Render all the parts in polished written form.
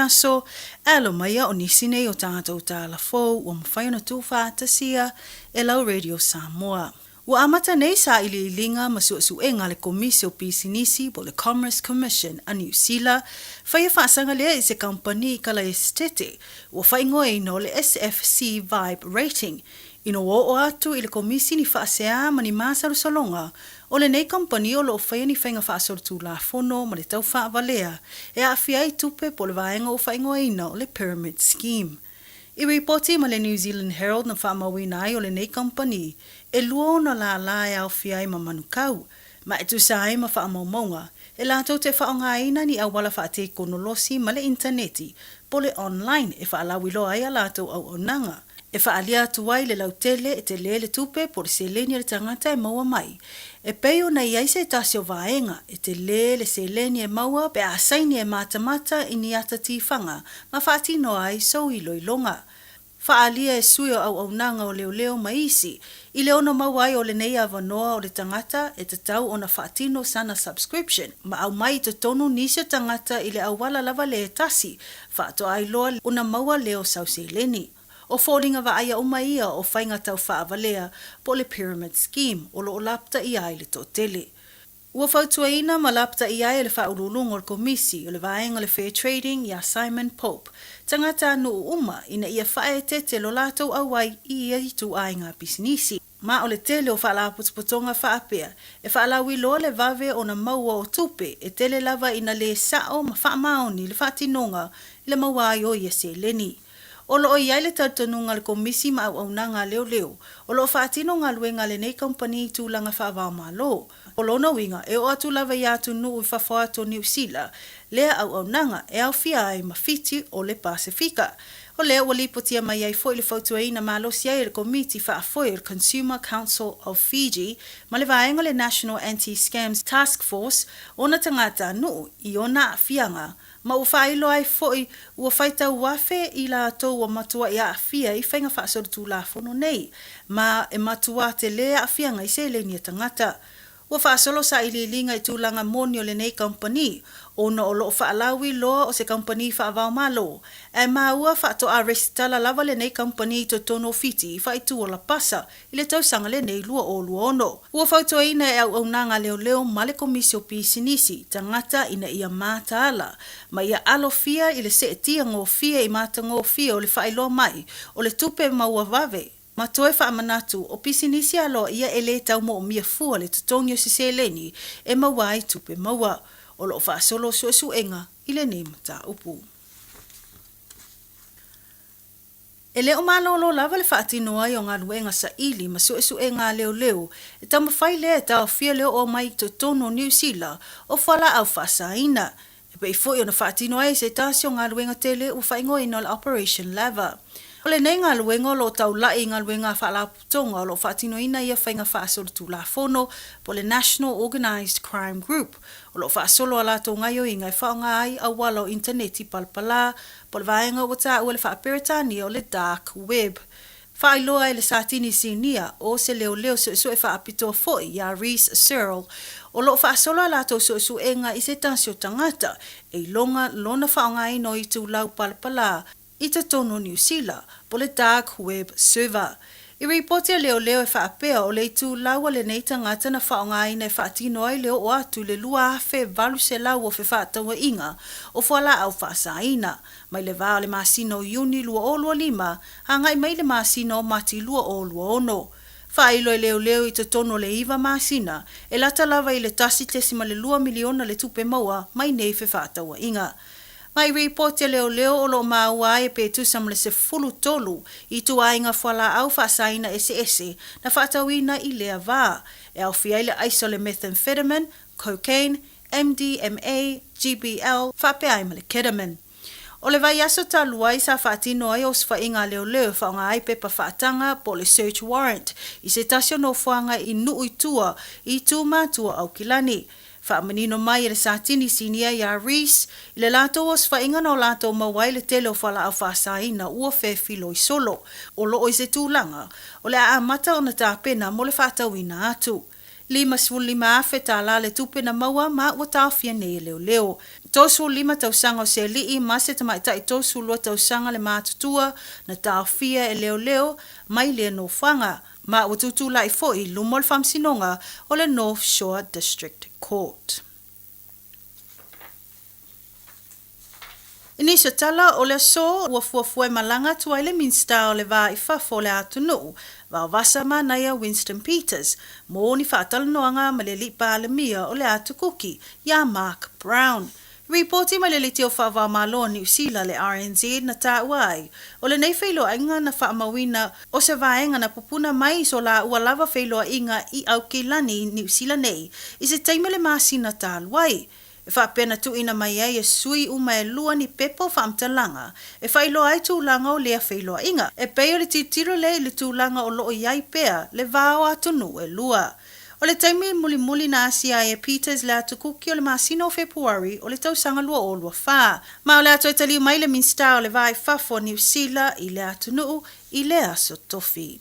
aso, alo maia o nisi nei o tatou tala fou ua mafai ona tuufaatasia e lau Radio Samoa. Ua amata nei sailiiliga ma suesuega a le Komisi o Pisinisi po o le Commerce Commission a Niu Sila, faia faasaga lea i se kamupani i kala esetete ua faaigoaina o le SFC Vibe Rating ina ua oo atu i le Komisi ni faasea ma ni masalosaloga o lenei kamupani o lo o faia ni faiga faasolitulafono ma le taufaavalea e aafia ai tupe po o le vaega ua faaigoaina o le Pyramid Scheme. I ripoti ma le New Zealand Herald na faamauina ai o lenei kamupani, e lua ona lālā e aofia ai ma Manukau, ma e tusa ai ma faamaumauga, e latou te faaaogaina ni auala faatekonolosi ma le initaneti po o le online e faalauiloa ai a latou auaunaga, e faaalia atu ai le lautele e tele le tupe po o le seleni a le tagata e maua mai. E pei ona i ai se tasi o vaega e tele le seleni e maua pe a saini e matamata i ni ata tifaga ma faatino ai sou iloiloga. Faaalia e sui o auaunaga o leoleo ma isi i le ono maua ai o lenei avanoa o le tagata e tatau ona faatino sana subscription ma aumai i totonu nisi o tagata i le auala lava le tasi faatoa iloa ona maua lea o sau seleni. O foliga vaaia uma ia o faiga tau faavalea po o le pyramid scheme o lo o lapataia ai le toatele. Ua fautuaina ma lapataia ai e le Faauluuluga o le Komisi o le Vaega o le Fair Trading iā Simon Pope tagatanuu uma ina ia faaeteete lo latou auai i ia ituaiga pisinisi. Ma o le tele o faalapotopotoga faapea e faalauiloa le vave ona maua o tupe e tele lava ina lē sa'o ma faamaoni le faatinoga i le maua ai o ia seleni. O lo o i ai le talitonuga a le Komisi ma auaunaga a leoleo o lo o faatino galuega a lenei kamupani i tulaga faavaomalo. O lona uiga, e oo atu lava i atunuu i fafo atu o Niu Sila lea auaunaga e aofia ai ma Fiti o le Pasefika. O lea ua lipotia mai ai foi le fautuaina malosi ai e le Komiti Faafoe o le Consumer Council of Fiji ma le vaega o le National Anti-Scams Task Force ona tagatanuu i ona aafiaga ma ua faailoa ai foi ua faitauafe i latou ua matuai aafia i faiga faasolitulafono nei, ma e matuā telē aafiaga i seleni a tagata. Ua faasolo sailiiliga i tulaga moni o lenei kamupani, ona o lo o faalauiloa o se kamupani faavaomalo, ae maua faatoa resitala lava lenei kamupani i totonu o Fiti i faaitu o Lapasa i le tausaga lenei 2026. Ua fautuaina e auaunaga a leoleo ma le Komisi o Pisinisi Tagata ina ia mataala ma ia alofia i le seetia gofie i matagofie o le faailoa mai o le tupe maua vave ma toe faamanatu o pisinisi aloaia e le tau moomia fua le totogi o se seleni e maua ai tupe maua. O lo o faasolo suesuega i lenei mataupu. E le o malolo lava le faatino ai o galuega saili ma suesuega a leoleo e taumafai lea e taofia le oo mai i totonu o Niu Sila o fualaau faasaina, e pei foi ona faatino ai se tasi o galuega tele ua faaigoaina o le Operation Lava. O lenei galuega o lo o taulai i galuega a faalapotopotoga o lo o faatinoina ia faiga faasolitulafono po o le National Organised Crime Group, o lo o faasolo a latou gaioiga e faaaoga ai auala o initaneti palapala po o le vaega ua taua i le faa-Peretania o le Dark Web. Faailoa e le Satini Sinia o se leoleo suesue faapitoa foi iā Rhys Searle, o lo o faasolo a latou suesuega i se tasi o tagata e iloga lona faaaogaina o itulau palapala i totonu o Niu Sila, po o le Dark Web Server. I ripoti a leoleo e faapea o le itulau a lenei tagata na faaaogaina e faatino ai le oo atu i le 2,800 o fefaatauaiga o fualaau faasaina, mai le va o le masina o Iuni 2025 agai mai le masina o Mati 2026. Faailo e leoleo i totonu o le iva masina, e lata lava i le $1.2 miliona le tupe maua mai nei fefaatauaiga. Mai ripoti a leoleo o lo o maua ai pe tusa ma le 13 ituaiga fualaau faasaina eseese na faatauina i lea va, e aofia ai le aisa o le methamphetamine, cocaine, MDMA, GBL, faapea ai ma le ketamine. O le vaiaso talu ai sa faatino ai osofaiga a leoleo e faaaoga ai pepa faataga po o le search warrant i se tasi o nofoaga i Nuu i tua i Tūmātua Aukilani. Faamanino mai e le Satini Sinia iā Rees i le latou osofaiga na o latou maua ai le tele o fualaau faasaina ua fefiloi solo o lo o i se tulaga o le a amata ona tapena mo le faatauina atu. 55 afe tālā le tupe na maua ma ua taofia nei e leoleo. 35 tausaga o se alii ma se tamaitai 32 tausaga le matutua na taofia e leoleo mai lea nofoaga, ma ua tutulai foi i luma o le Faamasinoga o le North Shore District Court. I nisi o tala o le aso, ua fuafua e malaga atu ai le Minisita o le Va i Fafo o le atunuu, Vaovasa Manaia Winston Peters, mo ni faatalanoaga ma le Alii Palemia o le Atu Kuki, iā Mark Brown. I ripoti mai le Leitio Faavaomalo o Niu Sila, le RNZ, na taua ai, o lenei feiloaiga na faamauina o se vaega na pupuna mai i so lāua lava feiloaiga i Aukilani i Niu Sila nei i se taimi o le masina talu ai. E faapea na tuuina mai ai e sui uma e lua ni pepa o faamatalaga e faailoa ai tulaga o lea feiloaiga, e pei o le tilotilo lea i le tulaga o lo o i ai pea le va o atunuu e lua. O le taimi mulimuli na asia ai e Peters le atu kuki o le masina o Fepuari o le tausaga 2024, ma o le a toe taliu mai le Minisita o le Va i Fafo o Niu Sila i le atunuu i le aso Tofi.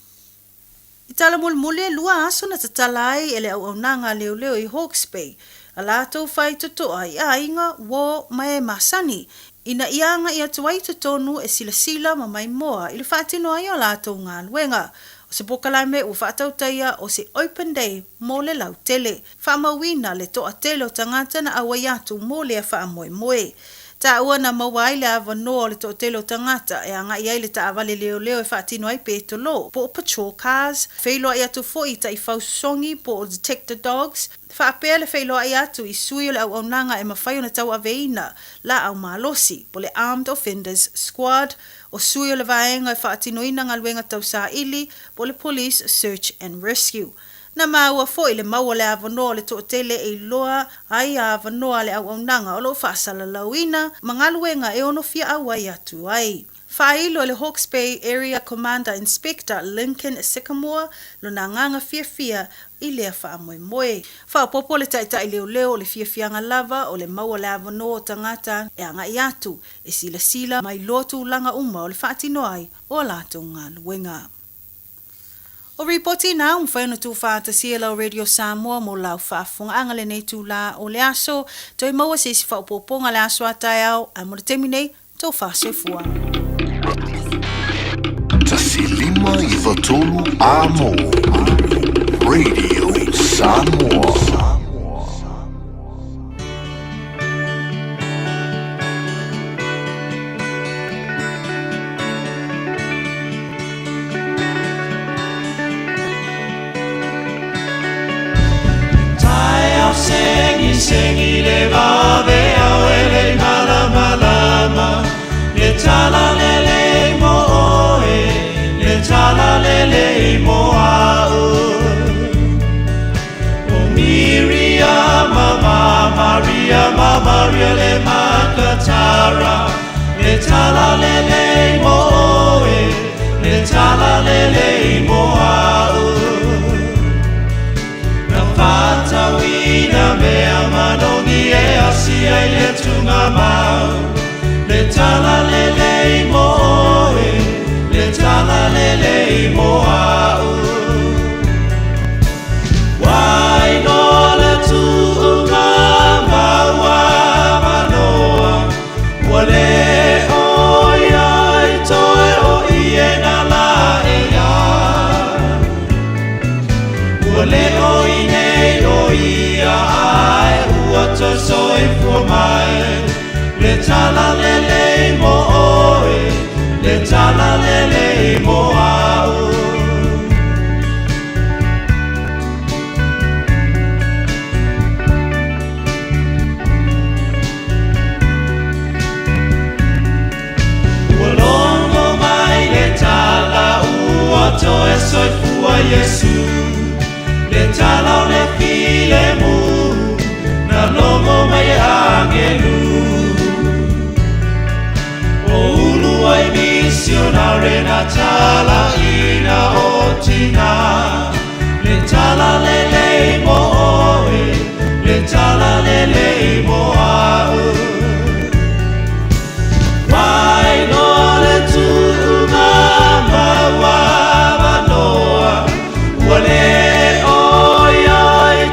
I tala mulimuli e lua aso na tatala ai e le auaunaga a leoleo i Hawke's Bay a latou faitotoa i aiga, uo ma e masani, ina ia agai atu ai i totonu e silasila ma maimoa i le faatino ai o a latou galuega. O se polokalame ua faatautaia o se Open Day mo le lautele. Faamauina le toatele o tagata na auai atu mo lea faamoemoe. Taua na maua ai le avanoa o le toatele o tagata e agai ai le taavale leoleo e faatino ai petolo po o patrol cars, feiloai atu foi i taifau sosogi po o detector dogs, faapea le feiloai atu i sui o le auaunaga e mafai ona tauaveina laau malosi po le Armed Offenders Squad, o sui o le vaega e faatinoina galuega tau saili po o le Police Search and Rescue. Na maua foi le mau o le avanoa o le toatele e iloa ai avanoa a le auaunaga o lo o faasalalauina ma galuega e ono fia auai atu ai. Faailo e le Hawke's Bay Area Commander Inspector Lincoln Sycamore lona agaga fiafia i lea faamoemoe. Faaopoopo le taitai leoleo o le fiafiaga lava o le mau o le avanoa o tagata e agai atu e silasila ma iloa tulaga uma o le faatino ai o a latou galuega. O ripoti na ua mafai ona tuufaatasia e lau Radio Samoa mo lau faafofogaaga lenei itulā o le aso. Toe maua se isi faaopoopoga le aso a taeao, ae mo le taimi nei, tou faasoifua. 153 A mo Radio Samoa. Taeao sengi sengi le vave au e le malamalama Le tala lelei mo oe, le tala lelei mo au O Miriama ma Maria ma Maria le makatara Le tala lelei mo oe, le tala lelei mo au Na whātauina mea manogi e asi ai le tunga mau Le tala lelei mo oe, le tala lelei mo au Wai noa le tuunga maua manoa Ua le o ia i toe o ie na la e ia Ua le o i nei o ia ae ua toe soifua mai Le tala lelei mo oe, le tala lelei mo au. Ua logo mai le tala ua toe soifua Iesu Le tala o le filemu na logo mai e agelu O ulu ai misionare na tala ina o tina Le tala lelei mo oe, le tala lelei mo au Wai noa le tuunga maua manoa Ua le o ia i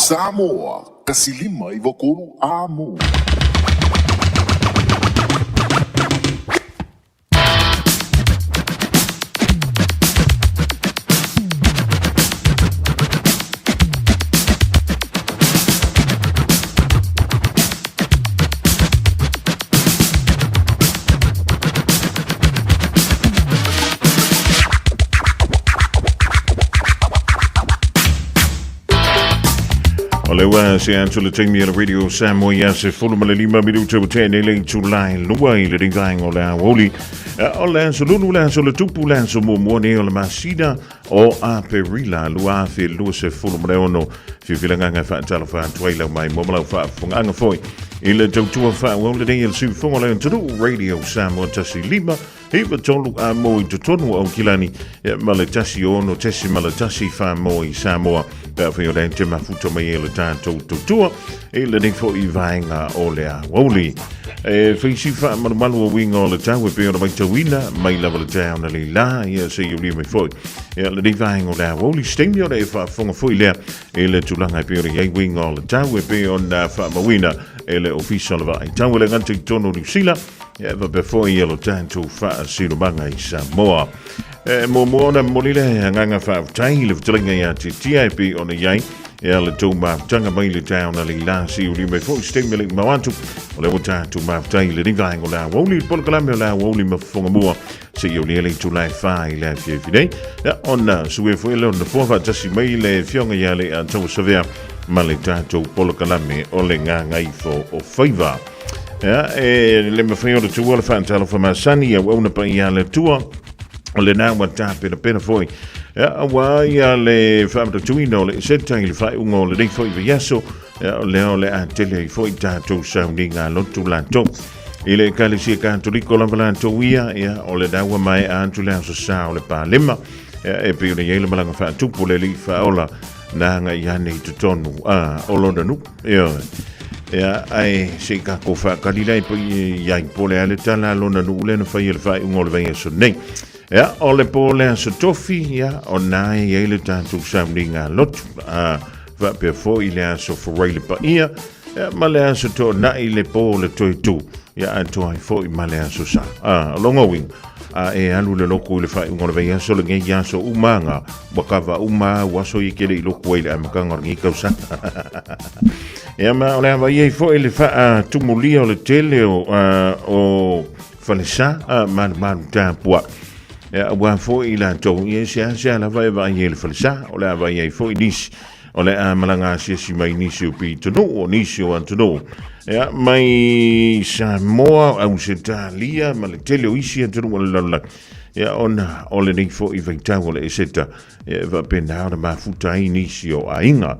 Samoa, 153 Amo. O le ua se atu le taimi o le Radio Samoa ia se 15 minuta ua tene le itulai lua i le ringainga o le aoauli. O le aso lulu, le aso le tupu, le aso muamua nei o le masina o Aperila 2026. Fiafilagaga e faatalofa atu ai lau mai mo ma lau faafofogaaga foi i le tautua faaauau lenei e le siufofoga o le atunuu Radio Samoa 15 93 a mo i totonu o Aukilani ma le 16.1 wha i Samoa. Pea whai o le te mafuta mai e le tātou tautua i lenei foi vaenga o le aoauli. E whaisi wha malumalu o winga o le tau e pei ona maitauina mai lava le taeao na lei la ia se i ulia mai foi. Ia lenei vaenga o le aoauli steimi o le e whaafonga foi lea i le tulaga e pei ona iai winga o le tau e pei ona whaamauina e le ofisa o le vaai tau e le gata i totonu o Niu Sila ia e faapea foi ia lo tatou faasilomaga i Samoa. E muamua ona momoli le agaga faafetai i le fetalaiga ia te Tia e pei ona i ai ia le tou mafutaga mai le taeao na lei la se i uli mai foi se taimi e le i mau atu. O lea ua tatou mafutai i lenei vaega o le aoauli, le polokalame o le aoauli ma fofoga mua se i aulia le itula e 4 i le afiafi nei. Ia, ona sue foi le ona nofoa faatasi mai le afioga ia Leiataua Savea ma le tatou polokalame o le Gagaifo o Faiva. Ia, e le mafai ona tuua le faatalofa masani i auauna paia a le Atua, o lena ua tapenapena foi. Ia, auā ia le faamatatuina o le Eseta i le faaiuga o lenei foi vaiaso, ia, o lea o le a tele ai foi tatou sauniga lotu latou. I le Ekalesia Katoliko lava latou ia, ia, o lena ua maea atu le aso sa o le Palema, ia, e pei ona i ai le malaga faatupu o le Alii Faaola na agai ane i totonu a, o lona nuu. Ioe. Ia, ae se i tatou faatali la i ai po o le a le tala a lona nuu lea na fai e le faaiuga o le vaiaso nei. Ia, o le po o le aso tofi, ia, o na e i ai le tatou sauniga lotu. A, faapea foi le aso forai le paia, ia, ma le aso toonai le po o le toetū. Ia, atoa ai foi ma le aso sa. A, o lona uiga, a e alu le lotu i le faaiuga o le vaiaso lenei aso uma aga, ua kava uma au aso ia ke le i lotu ai i le amataga o lenei tausaga. Ia ma o le a vaai ai foi le faatumulia o le tele o, o falesa malumalu tapuai. Ia, aua foi i latou, ia e seasea lava e vaai ai i le falesa, o le a vaai ai foi nisi O le a malaga asiasi mai nisi o pitonuu, o nisi o atunuu. Ia, mai Samoa, Ausetalia, ma le tele o isi atunuu o le lalolagi. Ia, ona o lenei foi vaitau o le Eseta, ia, e faapena ona mafuta ai nisi o aiga.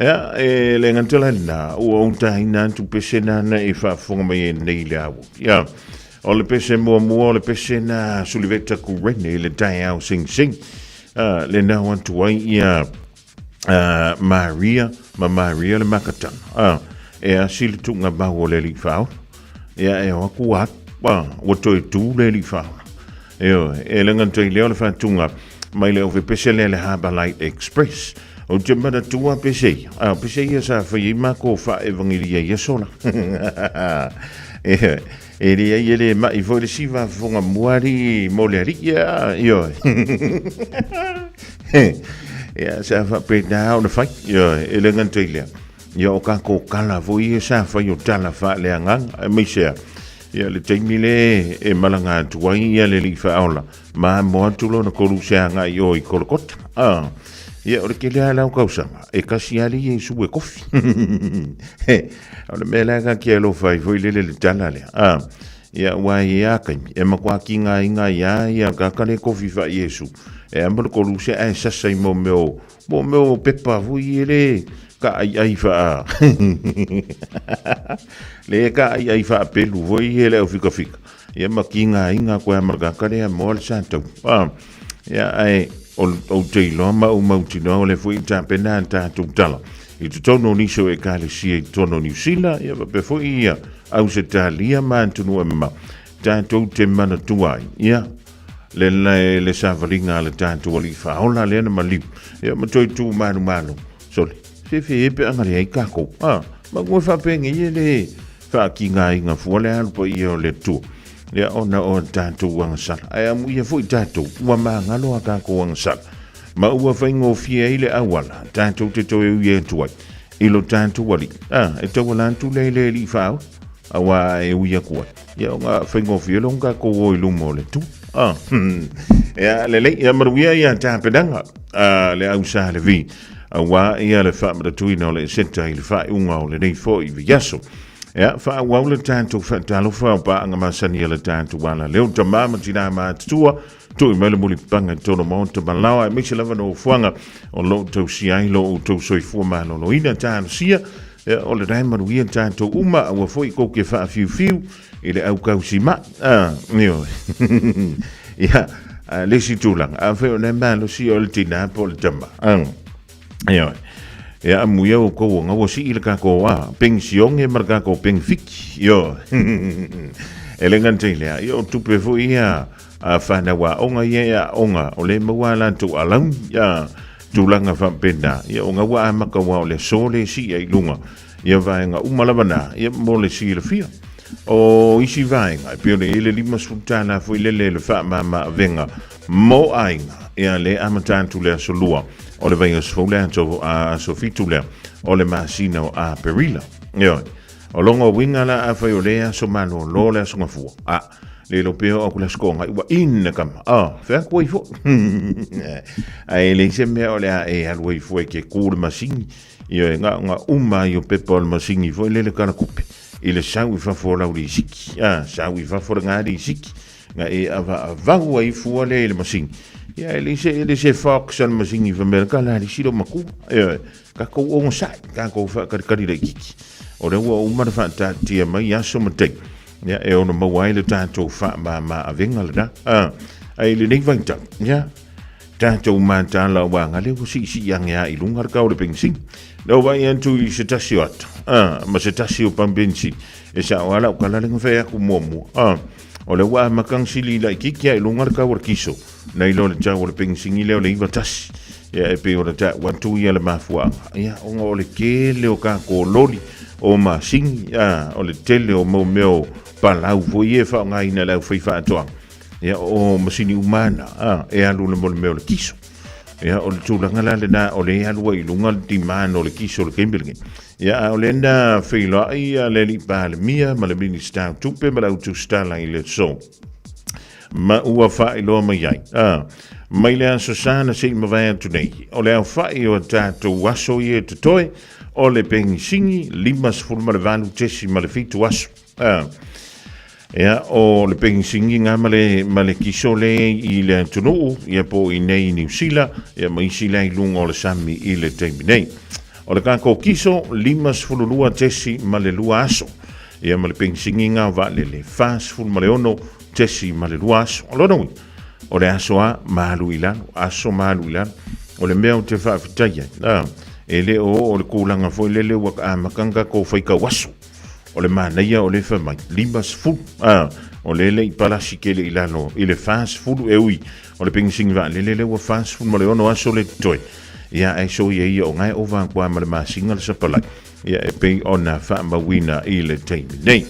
Ia, e le gata la i lena, ua ou taina atu pese nana e faafofoga mai ai nei le aua. Ia, o le pese muamua, o le pese na Suliveta Kurene i le taeao singsing. Uh, le nao atu ai ia Maria ma Maria le makatana. E asi le tuuga mau o le alii faaola. Ia e o atu ua alu, ua toe tu le alii faaola. Ioe, e le gata i lea o le faatuga mai le ofepese lea le Harbour Light Express. Ou te manatua pese ia, pese ia sa fai ai makou faaevagelia i aso la. Ioe, e leai e le mai foi le siva fofoga muali mo le alii, ia, ioe. Ia, sa faapena ona fai, ioe, e le gata i lea. Ia, o tatou tala foi ia sa fai o tala faaleagaga, aemaise a, ia, le taimi le e malaga atu ai ia le alii faaola, ma amo atu lona koluse agai i o i Kolokota. Ah, ia, o le tele lava la o tausaga, e kasi lava le Iesu e kofi. O le mea lea ta te alofa ai foi lele le tala lea. Ah, Ia, aua e i ai a taimi, e matua tigaina ai lava ia tagata lea e tofi faa-Iesu, e amo le koluse ae sasa i mo mea o, mo mea o pepa foi ia le taaiai faa le taaiai faapelu foi ia le aufikafika, ia ma tigaina atu ai lava ma le tagata lea e amoa le sa tau. Ah, ia, ae ou te iloa ma ou mautinoa o lea foi e tapena a tatou tala i totonu o nisi o ekalesia i totonu o Niu Sila, ia faapea foi ia Ausetalia ma atunuu e mamao, tatou te manatua ai, ia, le, le, le savaliga a le tatou Alii Faaola lea na maliu, ia, ma toe tu malumalu, sole. Fefe e pe anga le ai kākou. A, ma ua whaapengi e le whaakingāinga fua le alu pa ia o le tua. Ia ona o tātou agasala. Ae amu ia foi tātou, ua māngalo a kākou agasala. Ma ua whaingofie ai le auala, tātou te toe ui atu ai. I lo tātou ali. A, e tauala atu le le li whaau. Aua e ui aku ai. Ia o ngā whaingofie lo ngā kou o i luma o le tu. A, ia lelei, ia maruia ia tāpenanga. A, le au sa le vi. Aua ia le whaamaratuina o le eseta i le whaeunga o le nei foi i viaso. Ia, whaauau le tātou whaatalofa o paanga masani a le tātou ala leo tamā ma tinā mātutua, tui mai le muli panga i tōna maota malawa e meise lava no fuanga o lo tau si ai lo o tau soifua maloloina tālusia, ia, o le rae manuia tātou uma aua foi kou ke whaafiufiu i le au kausi ma, ah, io, ia, le si tūlanga, a whai o nei malosi o le tina po le tama, ah. Ia, ia amu ia o kou ngaua si i le kako a peng sionge ma le kako peng fiki. Io. E le ngante lea, ia o tupe fo ia a whanau a onga ia ia onga o le maua la tu alau ia tulaga faapena ia o gaua a maka ua o le aso le sii ai i luga ia vaega uma lava na ia mo le silafia. O isi vaega e pei ona i ai le 50 tala foi lele le faamama avega mo aiga ia le amata atu le aso 2 o le vaiaso fou le aso 7 lea o le masina o Aperila. Ioe. O logo uiga la afai o le aso malōlō le aso gafua. A, le ilo pea o aku le aso koonga ua ina kama. A, fea kua ifo. Ae le se mea o le a e alu ai fua i ke kū le masini. Ioe, nga nga uma ai o pepa o le masini foi lele kalakupe. I le sau i fafo o lau lisiki. A, sau i fafo le ngā lisiki. Nga e ava avau ai fua le i le masini. Ia, e le se, e le se fox a le masini fa mea ka la lisi lo makua. Ioe, kakou ogasai, kakou whaakalikali laititi. O lea ua uma le faataatia mai aso ma taimi. Ia, e ono maua ai le tatou faamāmā avega lena. A, ai lenei vaitau, ia, tatou mataala aua lea ua siisii age a i luga le kao o le penisini. Lea ua vaai atu i se tasi o ata, a, ma se tasi o pamu penisini. E sao lava lau kala le fai aku muamua. A, o lea ua amata ona sili laitiiti a i luga le kau o le kiso. Nei loa le tau o le penisini lea o le 91. Ia e pei ona taua atu ia le mafuaaga. Ia ona o le tele o tatou loli o masini, a, o le tele o mau mea o palau foi ia e faaaogaina e le aufaifaatoaga. Ia o masini uma na, a, e alu le mo le mea o le kiso. Ia o le tulaga la lena o le alu ai i luga le demand o le kiso o le taimi lenei. Ia a o lea na feiloai ia le alii Palemia ma le Minista o Tupe ma le au tusitala i le aso. Ma ua faailoa mai ai, a, mai le aso sa na se i mavae atu nei, o le aofai o a tatou aso ia e totoe, o le pegisini 58.7 aso. A, ia, o le pegisini ngā ma le, ma le kiso le i le atunuu, ia po i nei i Niu Sila, ia ma isi la i luga o le sami i le taimi nei. O le kākou kiso, 52.2 aso. Ia ma le pegisini ngā o vaalele, 46.2 aso. O lona uiga, o le aso a ma alu i lalo, aso ma alu i lalo. O le mea o te faafetai ai, a, e le o oo le kulaga foi lele ua amata ona tatou faitau aso. O le manaia o le fai mai, 50, a, o le le i palasi tele i lalo i le 40 e ui o le pegisini vaalele lea ua 46 aso le totoe. Ia, ae soia ia o ngae ova atu lava ma le masina le sapalai. Ia, e pei ona faamauina i le taimi nei.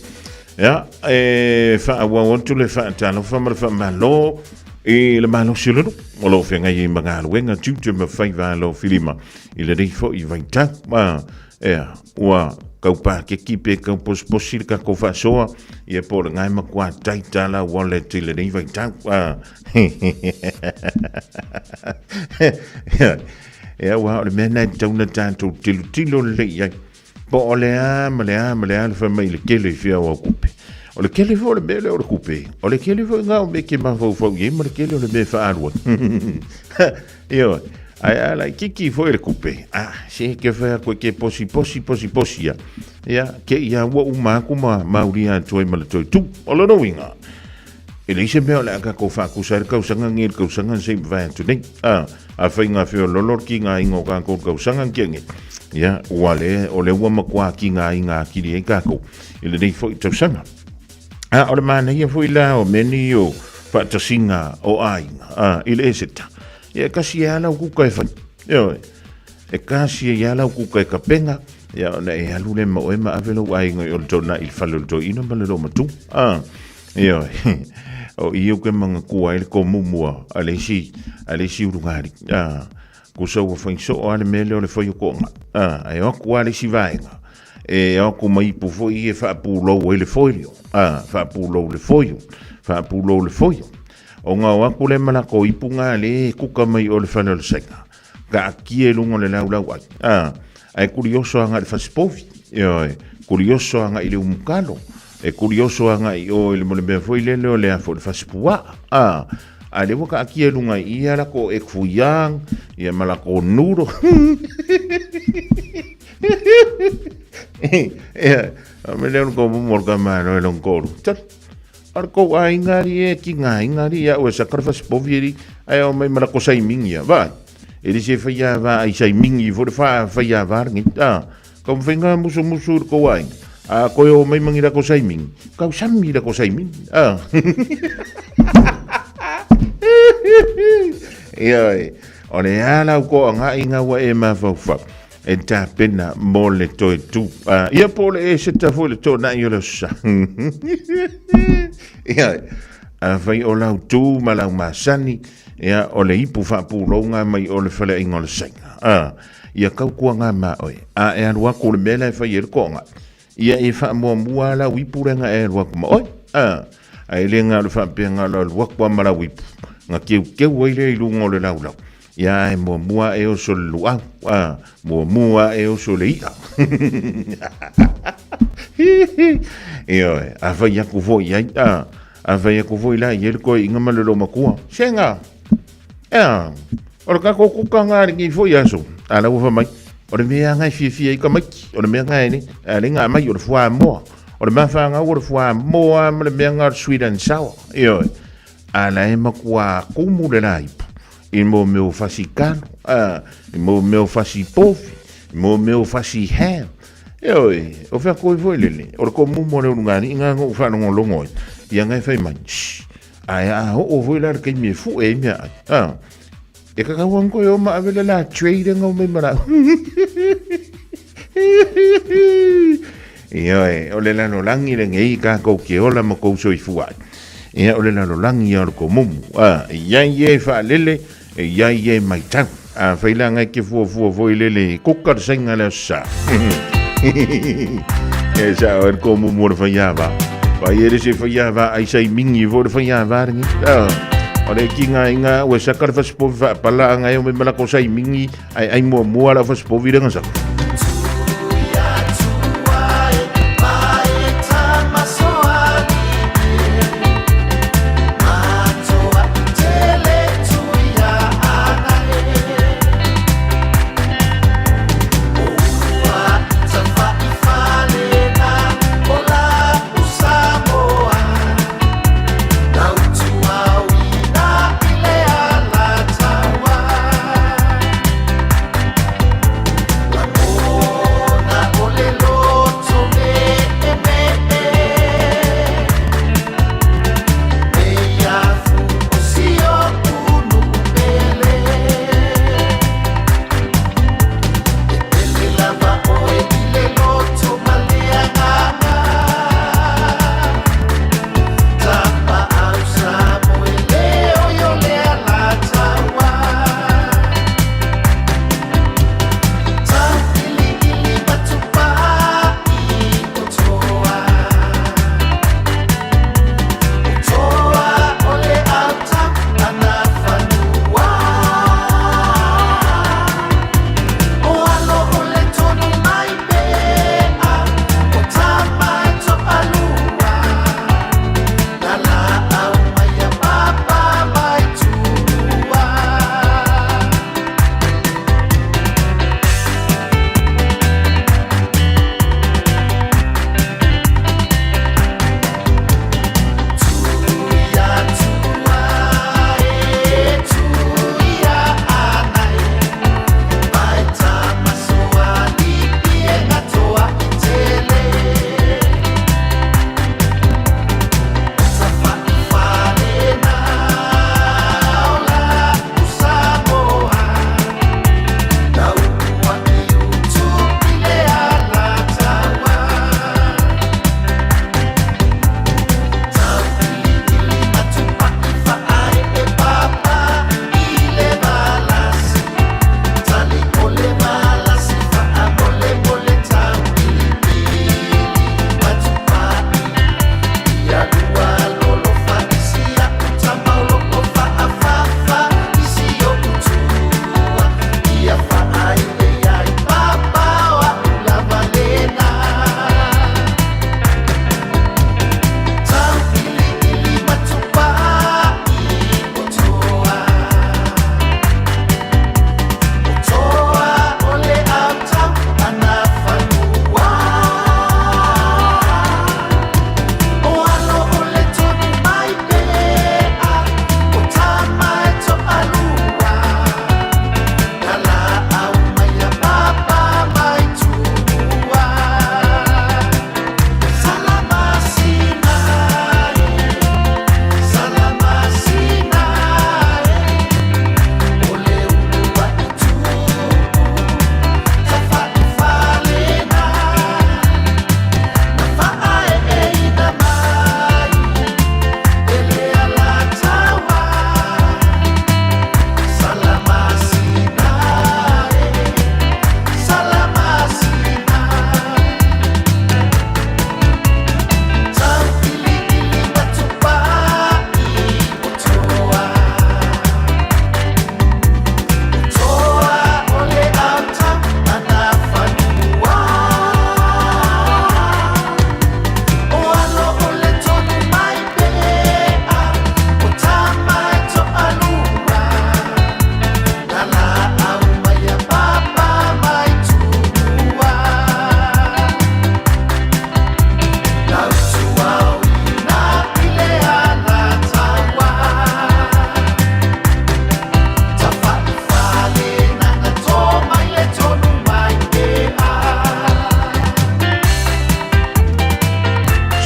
Ia, e faaauau atu le faatalofa ma le faamalo i le malosi o le nuu o lo o feagai ai ma galuega, tiute ma faiva alofilima i lenei foi vaitau. Ma, ea, ua kau pakeki pe kau posiposi le tatou faasoa, ia po o le gae matua taita la wallet i lenei vaitau. Ah. Ia, aua o le mea lena e tatau ona tatou tilotilo lelei i ai. Po o le a ma le a ma le a le fai mai i le tele i fea o au kupe. O le tele foi o le mea lea o le kupe. O le tele foi ngā o mea e te mafaufau i ai ma le tele o le mea e faaalu ai. Ioe. Ae a laitiiti foi le kupe, a, se ke fai atu e ke posi posi posi posi ia. Ia, ke ia ua uma atu ma maulia atu ai ma le toe tū. O lona uiga, e leai se mea o le a tatou faakusa ai le tausaga nei i le tausaga na se i mavae atu nei. A, afai ngā feololo le kigaina o tatou i le tausaga na tea nei, ia, ua le, o lea ua matua kigaina atili ai tatou i lenei foi tausaga. A, o le manaia foi la o mea nei o faatasiga o aiga, a, i le Eseta. Ia, e kasi e ala o kuka e fai. Ioe. E kasi ai lava lau kuka e kapega, ia ona e alu lea ma oe ma ave lou aiga i o le tona'i i le fale o le toeaina ma le loomatua. A, ioe. O i ou ke magatua ai le komumu a le isi, a le isi ulugalii. A, kusa ua fai soo lava le mea lea o le fai o toaga. A, ae o atu lava le isi vaega, e o atu ma ipu foi ia e faapulou ai le foilio. A, faapulou le foio, faapulou le foio. Ona o atu lea ma latou ipu na lea e kuka mai o le fale o le saina, taatia i luga o le laulau ai. A, ae kulioso agai i le fasipovi, ioe, kulioso agai i le umukalo, e kulioso agai i o i le mo le mea foi lele o le a foi le fasipuaa. A, a lea ua taatia i luga i i a latou egg foo young, ia ma latou noodle. Ia, a me lea o le komumu o le tamāloa e lona toalua. Tali. O le kou aiga alii e ki ngā aiga alii ia ua saka le fasipovi alii ae o mai ma lako saimingi ia. Vaai, e le se faiava ai saimingi fo le wha faiava lenei. A, kau mwhai ngā musu musu i le kou aiga. A, koe o mai mangi lako saimingi. Kau sami lako saimingi. A. Ia, o le a lau ko anga i ngā wa e mafaufau. E tapena mo le toe tū. Ia po o le e seta foi le tōnaʻi o le aso Sa. Ia, afai o lau tū ma lau masani, ia, o le ipu faapulou mai o le faleaiga o le saina. Ia tautua ngā mā oe. A e alu aku le mea la e fai e le toaga. Ia e faamuamua lau ipu lea na e alu atu ma oe. Ae le na o le faapea na o le alu atu lava ma lau ipu. Na keukeu ai lea i luga o le laulau. Ia e muamua e oso le luau, a, muamua e oso le i'a. Ioe, afai aku foi ai, a, afai aku foi la i ai le toeaiina ma le loomatua. Sega, ea, o le tatou kuka nga lenei foi aso, a la ua fai mai, o le mea nga e fiafia ai tamaiti, o le mea nga e le, a le nga mai o le fuamoa, o le mafaagau o le fuamoa ma le mea nga o le sweet and sour. Ioe, a la e matua kumu le laipu. I mo mea o fasi kalo, a, i mo mea o fasi povi, i mo mea o fasi ham. Ioe, o fea koe foi lele, o le komumu o le ulugalii nga na ou faalogologo ai, ia nga e fai mai, shh, ae a oo foi la le taimi e fue ai meaai, a, e tatau ona toe o ma ave le la tray lea na omai ma lau. Ioe, o le lalolagi lenei tatou te ola ma tou soifua ai. Ia, o le lalolagi ia o le komumu. A, e i ai e faalele, e i ai e matau. Afai la ngai ke fuafua foi lele, kuka le saina le aso Sa. E sa o le komumu o le faiava. Vai e le se faiava ai sai mingi fo le faiava lenei. A, o le kinga inga ua saka le fasipovi faapala anga e o me malako sai mingi ai ai muamua lau fasipovi le gasaka.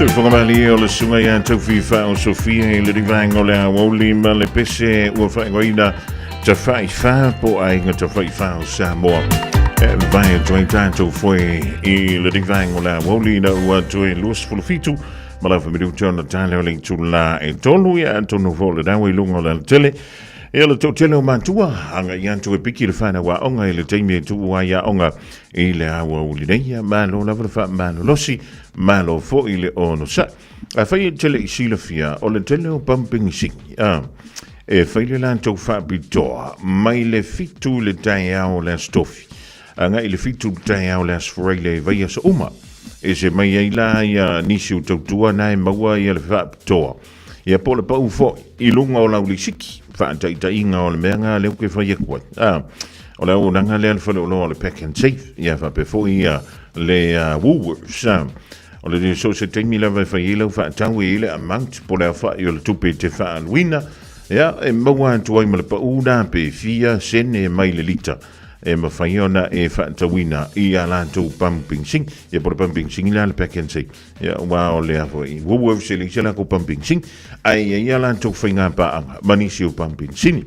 Soifuaga malie o le susuga ia Taufifa o Sofia i le rivaega o le aoauli ma le pese ua faaigoaina Tafaifa po o Aiga Tafaifa o Samoa. E vai atu ai tatou foe i le rivaega o le aoauli ina ua toe 27 ma le afa minuta ona tale o le itula e tolu ia atonu foi o le dawa i luga o le alatele. Ia le toatele o matua, agai atu e piki le whanau aoga i le taimi e tuu ai aoga i le aoauli nei. Ia malo lava le faamalolosi, malo foi le onosai. Afai e te le i silafia, o le tele o pamupegisini, a, e fai le latou faapitoa mai le 7 i le taeao o le Aso Tofi, agai i le 7 i le taeao o le Aso Faraile i vaiaso uma. E se mai ai la ia nisi o tautua na e maua ia le faapitoa. Ia po o le pau foi i luga o lau lisiti, faataitaiga o le mea lena lea ou te fai atu ai. A, o le auaunaga lea a le faleoloa o le Pack and Save, ia faapea foi ia le Woolworths. A, o le so o se taimi lava e fai ai lau faatau e i ai le amount po o le aofai o le tupe e te faaaluina, ia e maua atu ai ma le pau la pe fia sene mai le lita. e mafai ona e faatauina i a latou pumping sing ia po o le pumping sing la le pack and save ia aua o lea foi Woolworths e leai se latou pumping sing ae i ai a latou faiga paaga ma nisi o pumping sini.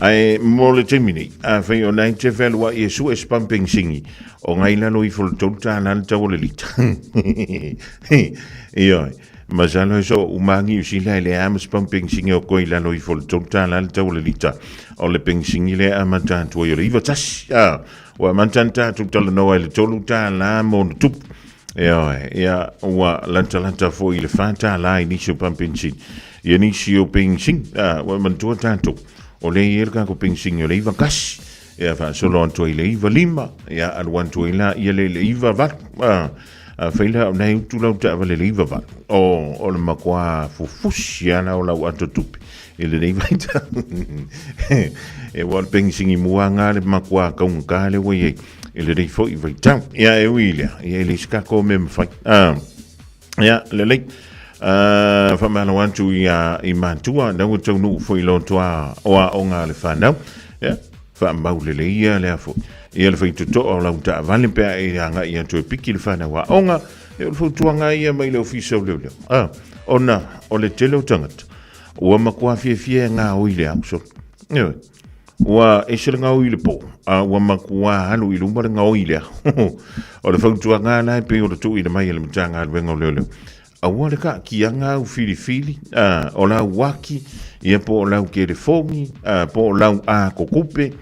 Ae mo le taimi nei, afai o nai te fealuai e sue se pumping singi, o ngai lalo ifo le $3 le tau o le lita. Ioe. Masalo e so umagi usila e le a ma se pamupenisini o koe i lalo ifo o le $3 le tau o le lita o le penisini lea e amata atu ai o le 91. A, ua amata ona tatou talanoa i le $3 ma ona tupu. Ioe, ia, ua latalata foi i le $4 i nisi o pamupenisini. Ia nisi o penisini, a, ua manatua tatou, o lea e i ai le tatou penisini o le 91. Ia faasolo atu ai i le 95, ia alu atu ai la ia le i le 98. A, Afai la o nai utu lau taavale le 98, o le matua fufusi lava la o lau ato tupe i lenei vaitau. E ua o le pegisini muaga le matua taugata lea ua i ai i lenei foi vaitau. Ia e ui i lea, ia e leai se tatou mea e mafai. Ia, lelei. Faamalo atu i matua, na ua taunuu foi lotoa o aoga a le fanau. Ia, Faamau lelei ia lea foi. Ia le faitotoa o lau taavale pe a e agai atu e piki le fanau aoga, e o le fautuaga ia mai le ofisa o leoleo. Ah, ona o le tele o tagata, ua matua fiafia e gaoi le ao solo. Ioe. Ua ese le gaoi i le po, a ua matua alu i luma le gaoi i le ao. O le fautuaga la e pei o le tuuina mai e le Matagaluega o Leoleo. Aua le taatia au filifili, a, o lau uaki, ia po o lau telefoni, a, po o lau atotupe,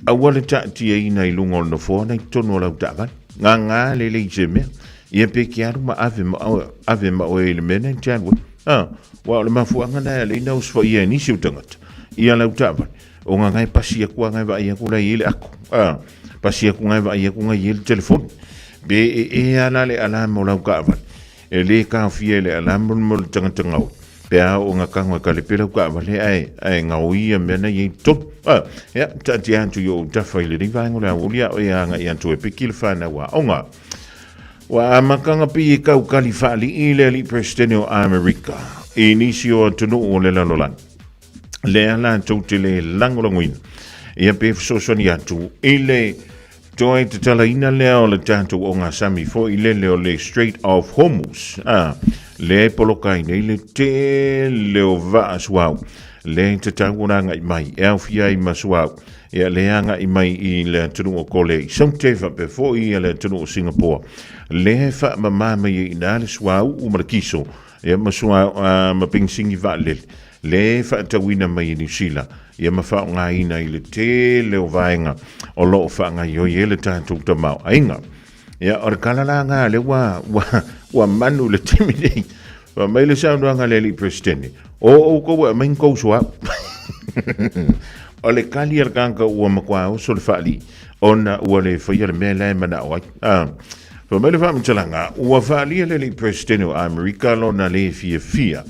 aua le taatiaina i luga o le nofoa na i totonu o lau taavale. Gagā lelei i se mea, ia pe te alu ma ave ma oe, ave ma oe i le mea na e te alu ai. A, aua o le mafuaaga na e ala ai ona osofaia e nisi o tagata ia lau taavale, o gagā e pasi atu lava e vaai atu la e i ai le ako, a, pasi atu lava e vaai atu la e i ai le telefoni. Pe e ea la le alarm o lau taavale, E lē taofia e le alarm mo le tagata gaoi pe a oo ina tago e kalepe lau taavale ae ae gaoi ia mea na i ai i totonu. A, ia, taatia atu i ou tafa i lenei vaega o le aoauli a o e agai atu e piki le whanau aoga. Ua amataga pei e taukali faalii le alii Peresetene o Amerika i nisi o atunuu o le lalolagi. Lea latou te le lagolagoina ia pe fesoasoani atu i le toe tatalaina lea o le tatou ogasami foi lele o le Strait of Hormuz, a, lea e poloka ai nei le tele o vaa suauu lea e tatau ona agai mai e aofia ai ma suauu ia lea agai mai i le atunuu o Kole i Saute faapea foi ia le atunuu o Singapore lea e faamama mai ai i ina le suauu ma le kiso Ia ma sua, ma penisini vaalele le faatauina mai e Niu Sila, ia ma faaaogaina i le tele o vaega o lo o faagaoioi ai le tatou tamaoaiga. Ia, o le tala la lena lea ua, ua, ua manu i le taimi nei. Fai mai le saunoaga a le alii Peresetene, o outou e aumai ni tou suauu. O le tali a le tagata ua matua oso le faalii ona ua le faia le mea la e manao ai. Ah. Fai mai le faamatalaga, ua faaalia le alii Peresetene o Amerika lona lē fiafia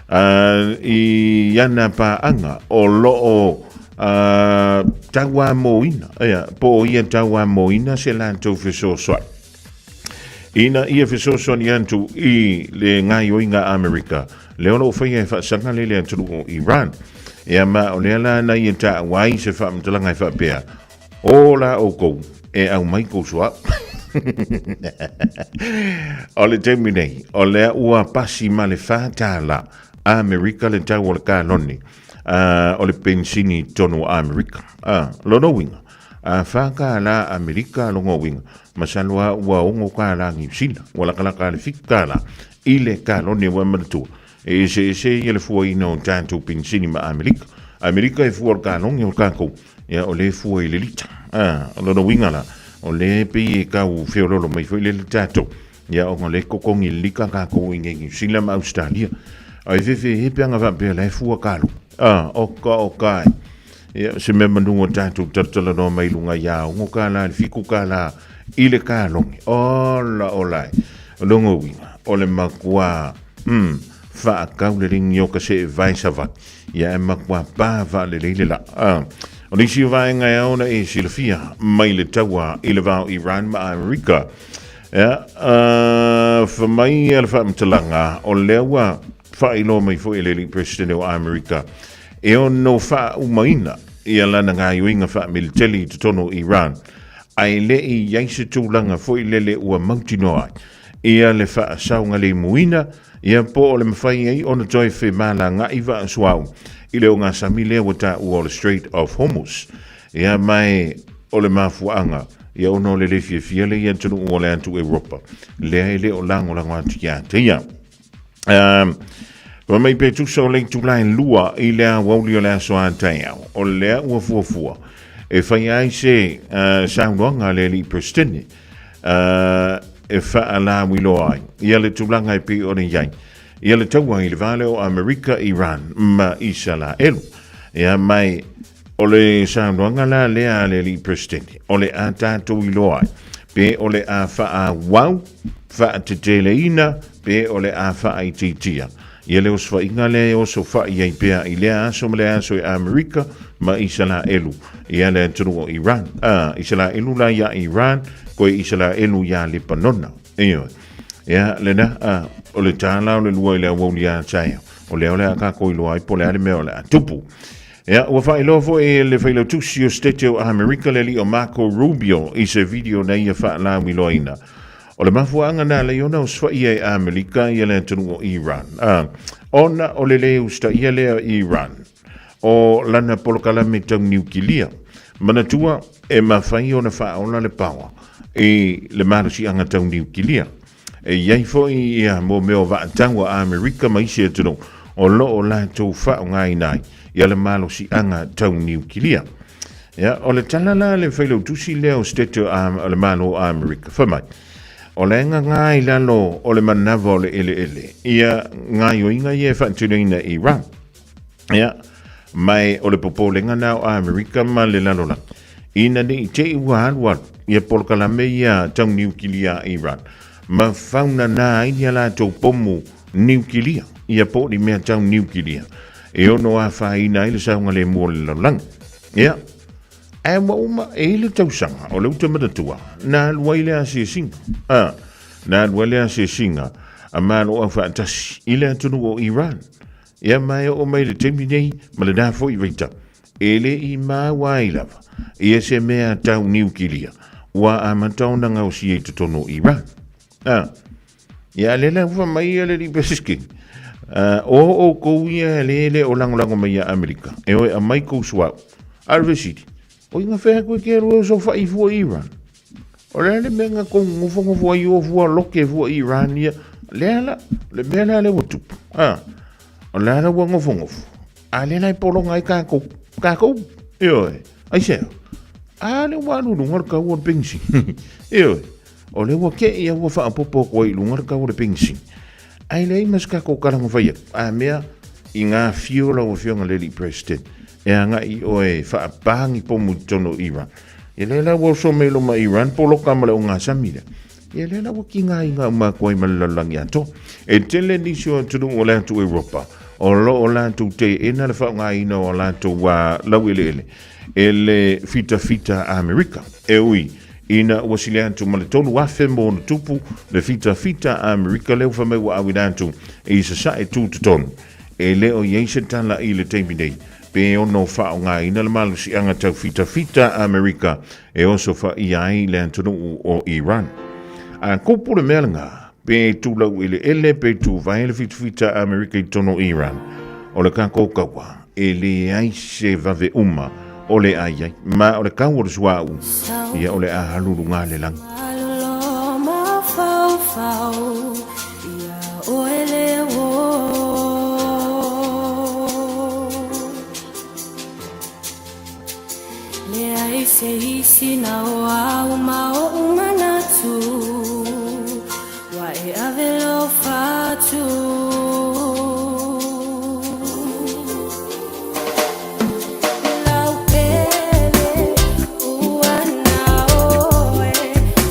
i ana paaga o lo o tauamoina, ia, po o ia tauamoina se latou fesoasoani. Ina ia fesoasoani atu i le gaoioiga a Amerika, lea o lo o faia e faasaga lea i le atunuu o Iran. Ia ma o lea la na ia taua ai se faamatalaga e faapea, O la outou e aumai tou suauu. O le taimi nei, o lea ua pasi ma le $4 Amerika le tau o le kalone o le penisini i totonu o Amerika. Lona uiga, a $4 Amerika lona uiga, masalo lava ua $6 Niu Sila, ua lakalaka le $7 i le kalone. Ua e manatua, e eseese ia le fuaina o tatou penisini ma Amerika. Amerika e fua o le kalone, o tatou, ia o lea e fua i le lita. O lona uiga la, o lea e pei e tau feololo mai foi lele tatou, ia ona o lea e totogi i le lita tatou i inei i Niu Sila ma Ausetalia. Ae fefe pe ana faapea la e fua kalone. Oka oka e. Ia, se mea manu o tatou talatalanoa mai luga ia $6 i le $7 i le kalone. Ola ola e. O lona uiga, o le matua faatau le ligi o ka se vae savali. Ia e matua pa faalelei le laa. O nisi o vaega e ao ona e silafia mai le taua i le va o Iran ma Amerika. Ia, fa mai le faamatalaga o lea ua faailoa mai foi e le alii Peresetene o Amerika e ono faaaumaina ia lana gaoioiga faamiliteli i totonu o Iran, ae le i i ai se tulaga foi lele ua mautinoa ai ia le faasaogalemuina ia po o le mafai ai ona toe femalaga'i vaasuaʻu i le ogasami lea ua taua o le Strait of Hormuz. Ia ma e o le mafuaaga ia ona o le le fiafia lea i atunuu o le atu Europa lea e le o lagolago atu ia te ia. Fai mai pe tusa o le itula e 2 i le aoauli o le aso a taeao, o lea ua fuafua e fai ai se saunoaga a le alii Peresetene e faalauiloa ai ia le tulaga e pei ona i ai ia le taua i le va lea o Amerika, Iran ma Isalaelu. Ia mai o le saunoaga la lea a le alii Peresetene, o le a tatou iloa ai pe o le a faaauau, faateteleina, pe o le a faaitiitia. Ia le osofaiga lea e osofai ai pea i lea aso ma lea aso e Amerika ma Isalaelu ia le atunuu o Iran. Isalaelu la ia Iran, koe Isalaelu ia Lepanona. Ioe. Ia, lena, o le tā la o le 2 i le aoauli a taeao. O lea o le a kākou iloa ai po o le a le mea o le a tupu. Ia, ua faailoa foi e le Failautusi o Setete o Amerika le alii o Marco Rubio i se video na ia faalauiloaina. O le mafuaaga na ala ai ona osofai e Amerika ia le atunuu o Iran. Ona o le lē usitaia lea o Iran o lana polokalame tau niukilia. Manatua e mafai ona faaola le paoa i le malosiaga tau niukilia. E i ai foi ia mo mea o vaatau a Amerika ma isi atunuu o lo o latou faaaogaina ai ia le malosiaga tau niukilia. Ia, o le tala la a le Failautusi lea o Setete o le Malo o Amerika, fai mai, o le gagā i lalo o le manava o le eleele ia gaoioiga ia e faatinoina i Iran. Ia, ma e o le popolega na o Amerika ma le lalolagi, ina ne i te i ua alualu ia polokalame ia tau niukilia a Iran, ma faunanā ai ni a latou pomu niukilia, ia po o ni mea tau niukilia, e ono afaina ai le saogalemu o le lalolagi. Ia, ae ua uma e i le tausaga o le uta manatua, na alu ai le asiasiga. Na alu ai le asiasiga a Malo Aufaatasi i le atunuu o Iran. Ia ma e oo mai le taimi nei ma lena foi vaitau, e le i maua ai lava ia se mea tau niukilia ua amata ona gaosia i totonu o Iran. Ia le la ua mai ia le Libesiski. O oukou ia le le o lagolago mai ia Amerika, e oe aumai kou suaʻu. A o le fesili, o inga fea koe ke alu e osofai fua i Iran? O le a le mea nga kou nofonofo ai o fua loke fua i Iran ia? Lea la, le mea lea lea ua tupu. O lea la ua nofonofo. A lea la e pologa ai kākou. Kākou, ioe, aisea? A lea ua alu i luga le tau o le penisini. Ioe, o lea ua te i a ua faaopoopo atu ai i luga le tau o le penisini. Ae leai ma se tatou tala na fai atu. A mea, i ngā whio lau Afioga i le Alii President, e agai i oe e faapā ni pomu i totonu o Iran. Ia lea la ua oso mai loma Iran poloka ma le ogasami lea. Ia lea la ua kiga uma atu ai ma le lalolagi atoa. E tele nisi o atunuu o le atu Europa o lo o latou teena le faaaogaina o a latou laueleele e le fitafita a Amerika. E ui ina ua sili atu ma le 3,000 ma ona tupu le fitafita a Amerika lea ua fai mai ua auina atu i sasae tutotonu. E le o i ai se tala i le taimi nei. pe ono faaaogaina le malosiaga taufitafita a Amerika e osofaia ai le atunuu o Iran. A kupu le mea lena, pe tulau eleele pe tuvae le fitafita a Amerika i totonu o Iran, o le tatou kaua e leai se vave uma o le a i ai. Ma o le kau o le suauu, ia o le a alu luga le lagi. Leai se isi na o au ma oʻu manatu Ua e ave lou fatu Lau pele ua na oe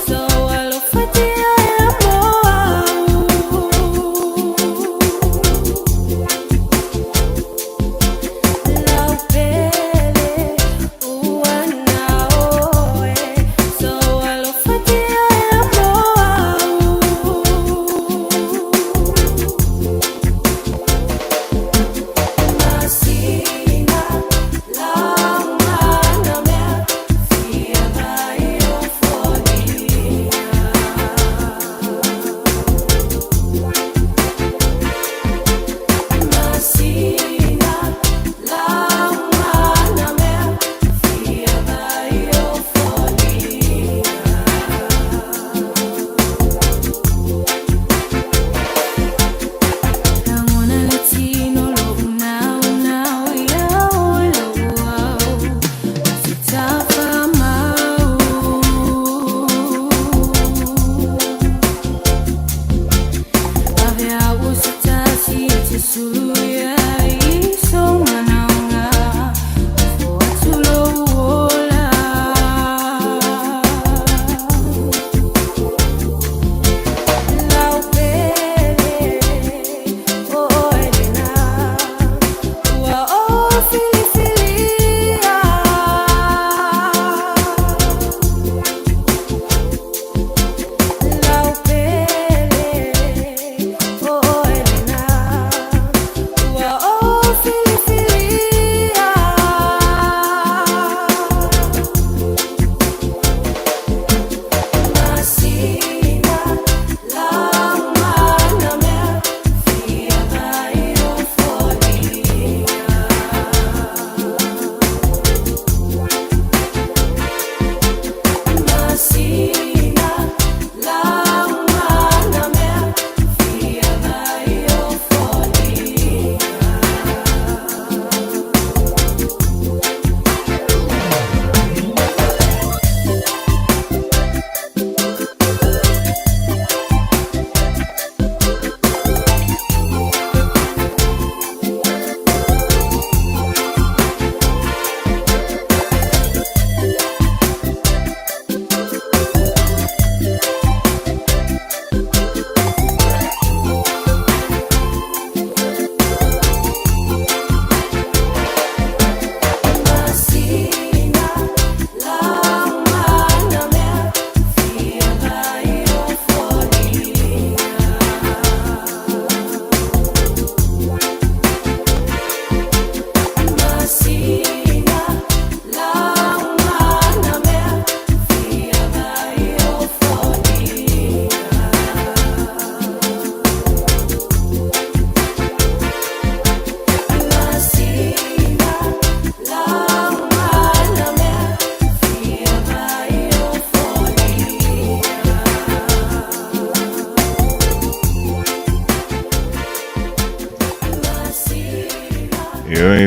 So alofatia e mo au.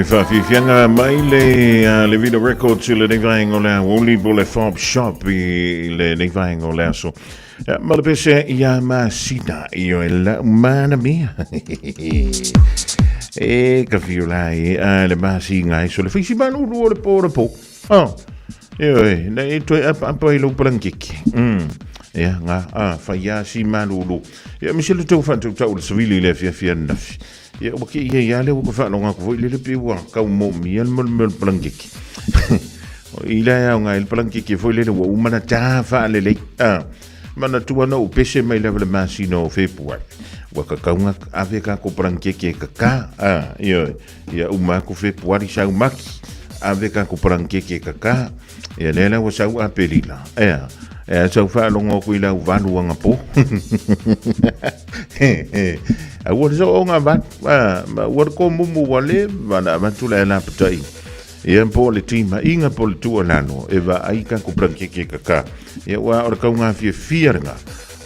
E faafiafiaga mai le le Vita Records i lenei vaega o le aoauli po le Fob Shop i lenei vaega o le aso. Ma le pese ia masina i o e lau mana mea. E ka whio la e a le masi ngai so le whisi manu o le po le po. Oh. E oe, na e toe apa apa i lou palangeke. Ia, ngā, a, whai a si malulu. Ia, mi se le tau whanau tau le savili le afia afia nafi. Ia, ua ke ia ia le ua ka whanau ngā kufo i le le pe ua kau mō mi a le mole mole palangeke. I la au ngā i le palangeke foi le le ua umana tā wha le le. A, Manatua na ou pese mai lava le masina o Fepuari. Ua kakauga ave kako palangieke e kakā. A, ioe, ia uma aku Fepuari sau Maki, ave kako palangieke e kakā. Ia lea la ua sau Aperila. Ea, ea sau faalogo aku i lau valu agapō. Aua le so'oga valu, a, ma ua le komumu ua leva ona avatu le lapatai. Ia po o le timaiga po o le tuualalo e vaai kako palangieke e kakā. Ia aua o le kauga fiafia lena.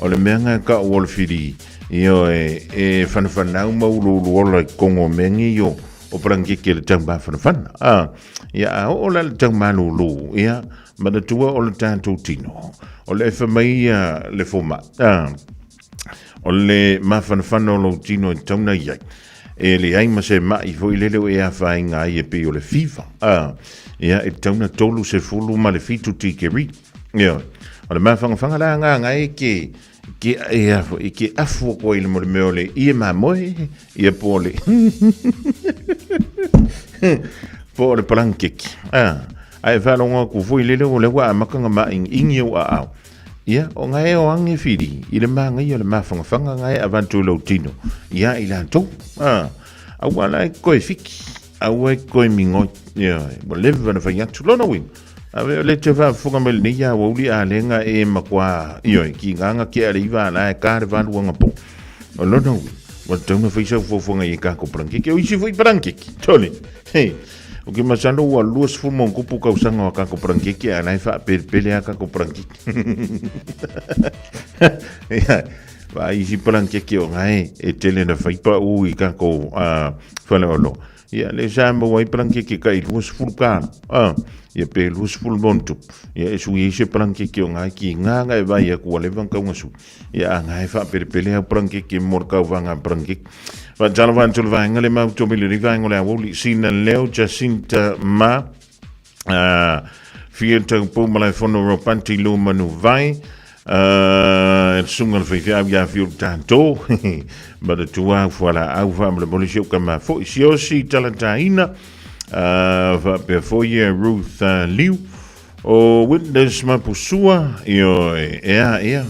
O le mea lena e tau o le fili, ioe, e whanawhanau ma uluulu ola i kongo mea nei o, o palangieke i le tau mafanafana. A, ia a oo la le tau malūlū, ia, manatua o le tatou tino. O le efa mai ia le fomai. A, o le mafanafana o lou tino e tatau ona i ai. E leai ma se ma'i foi lele o e afaina ai e pei o le fiva. A, ia, e tatau ona 37 tikeri. Ioe. O le mafangafanga la agaga e ke, ke, e a foi, ke afu atu ai i le mo le mea o le ie mamoe, ia po o le po o le palankeki. A, ae faalogo atu foi lele o lea ua amata ona maʻigiʻigi ou aao. Ia, o nga e o ange whiri, i le māngaia o le māwhangawhanga nga e avantu i lou tino, ia i latou. A, aua la e koe whiki, aua e koe mingoi. Ia, ua leva na whai atu. Lona uiga, ave o le te whaafofoga mai lenei ia aoauli a lenga e makuā, ioe, ki nganga ke ale iwa ala e kā le valuanga po. O lona uiga, ua tatau ona fai sau fuafuaga i e kako parankeke, o isi foi parankeke, tole. Hei, o ke masalo ua 20 ma ona tupu kausaga o a kako parankeke a la e faapelepele a kako parankeke. Ia, vaai isi parankeke o ngae e tele na fai paʻu i kako faleolo. Ia, le sa maua ai parankeke kai 20 kāla. Ia pe 20 ma ona tupu. Ia, e sui ai se parankeke o ngae ki ngā ngae vai aku ua leva ona kauga sui. Ia, a ngae faapelepele au parankeke mo le kauvaga parankeke. Faatalofa atu le vaega le mau tomi le vaega o le aoauli Sina Leo Jacinta Ma fia tau Malaefono Ropanti Lumanu Vai e le susuga le faifeau ia Fiu Tato ma le tuau fualaau faamolemole si ou tama foi Siosi Talataina faapea foi e Ruth Liu o Witness Mapusua ioe ea ea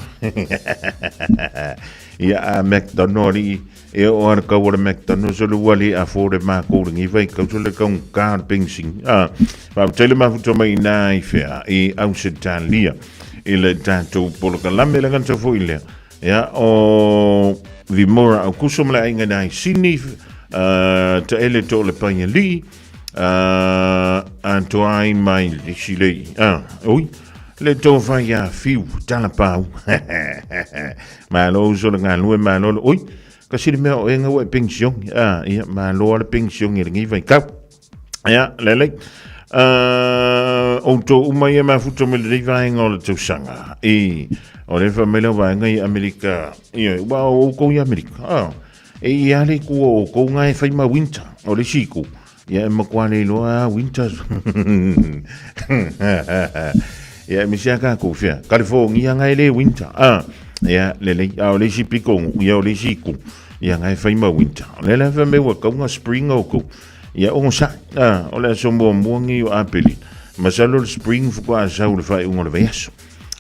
ia a McDonald alii E oo a le kau o le McDonald's o le ua le a fō le mākou lenei vai kau so le kau kā le pengsing. A, faafetai le mafuta mai inā i whea, i Ausetalia, i le tātou polokalame le gata foi lea. Ia, o Vimora Aukuso ma le aiga inā i Sydney, ta ele to le pai alii, atoa ai mai le isi lei. Ui, le tofa ia Fiu, talapau. Malo uso le galue, malo le, ui, kasi le mea o e ngau e pensione. Ah, ia, malo a le pensione i lenei vaitau. Ia, lelei. Outou uma ia mafuta mai lenei vaega o le tausaga. I, o le fa mai lau vaega i Amerika. Ia, ua o outou i Amerika. Ah, e i a le ku o outou ngā e whai ma winter. O le siku. Ia, e makuā le iloa a winter. Ia, e misi a kākou whia. California ngā e le winter. Ah, ia, lelei. A o le isi piko, ia o le isi iku. Ia, ngā e whai ma winter. O le le wha me ua kaunga spring o kou. Ia, o sa. Ah, o le aso mua mua ngi o Apeli. Masalo le spring fuko a sau le whai unga le vaiaso.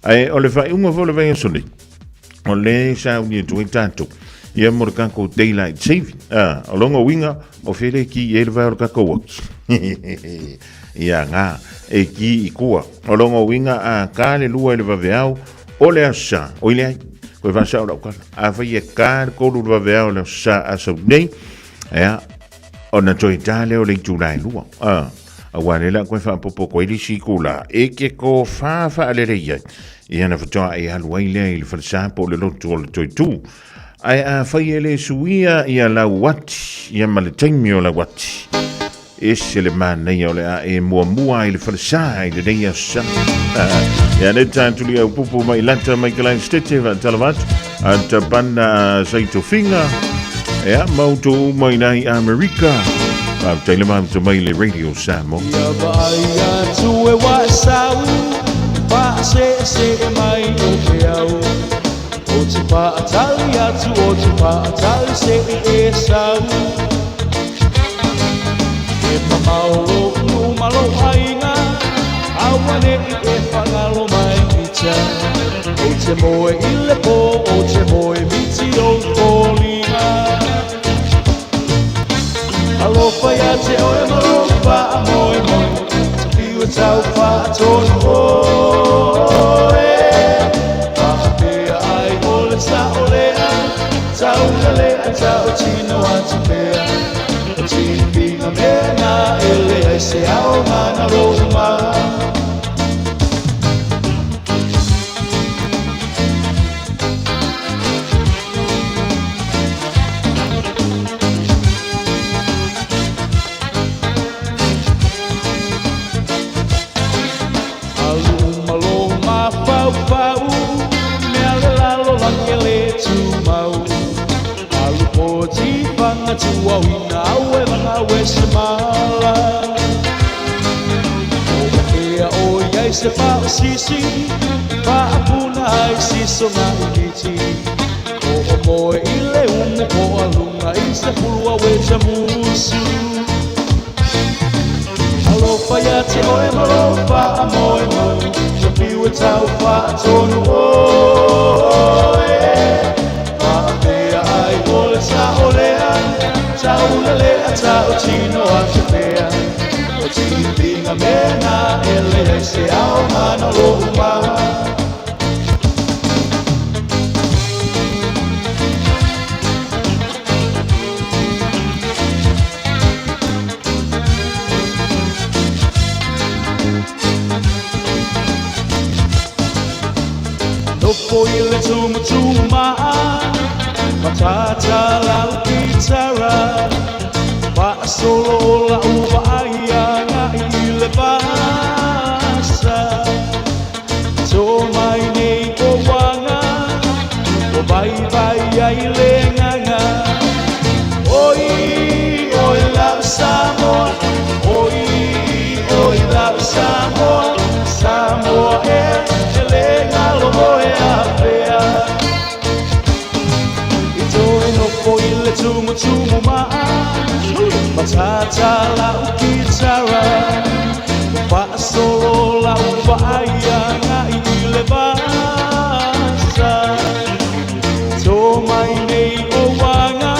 Ai, o le whai unga fo le vaiaso nei. O le sauni atu ai tātou. Ia mo le kākou daylight saving. Ah, o longa uiga, o whele ki i e le vai o le kākou aki. Ia ngā, e ki i kua. O longa uiga a kā le lua i le vaveao, o le aso sa. O i le ai, koe whasa o lau kala. A whai e kā le kolu le vaveao le aso sa a sau nei. Ia, ona toe tā lea o le itula e lua. Ah. Aua le la koe faapopo koe le isi kula e ke kofā faalelei ai. Ia na fatoa e alu ai lea i le falesa po o le lotu o le toetū. Ae afai e le suia ia lau ati, ia ma le taimi o lau ati, ese le manaia o le a e muamua ai le falesa i lenei aso sa. Ia le tātuli au pupu mai lata mai kalai stete faatalofa atu a tapana saitofiga ia ma outou uma i nai Amerika. Faafetai le mafuta mai le Radio Samoa. Ia vaai atu e waasau, Faaseesee mai o ke au. O te paatali atu, o te paatali se i e sau. E mamao lo'u ma lou aiga, Auane'i e galo mai pita. Ou te moe i le pō, ou te moe miti o foliga. Alofa ia te oe ma lou faamoemoe, te fiu e tau faatonu oe. Faapea ai o le sao lea, taulalea tautino atu pea. O tipiga mea na e leai se aoga na lou ma. Alu ma lou mafaufau, mea le lalolagi e le tumau. Alu poti fanga tuauina au e vagau e se mala. O fea o iai se faasisi, faapuna ai sisoga i miti. O o moe i le umu po aluga i se pulu au e tamusu. Alofa ia te oe ma lou faamoemoe, te fiu e tau faatonu oe. Faapea ai o le sao lea, taulalea tautino atu pea. O tipiga mea na e leai se aoga na lou ma. Nofo i le tumutumaa, matata lau kitara. Faasolo o lau vaai agai i le vasa. To mai nei o uaga, o vaivai ai le agaga. Oi, oi lau Samoa, oi, oi lau Samoa, Samoa e, e le galo oe afea. I toe nofo i le tumutumu maa, matata lau kitara. Faasolo lau vaai agai i le vasa. To mai nei o uaga,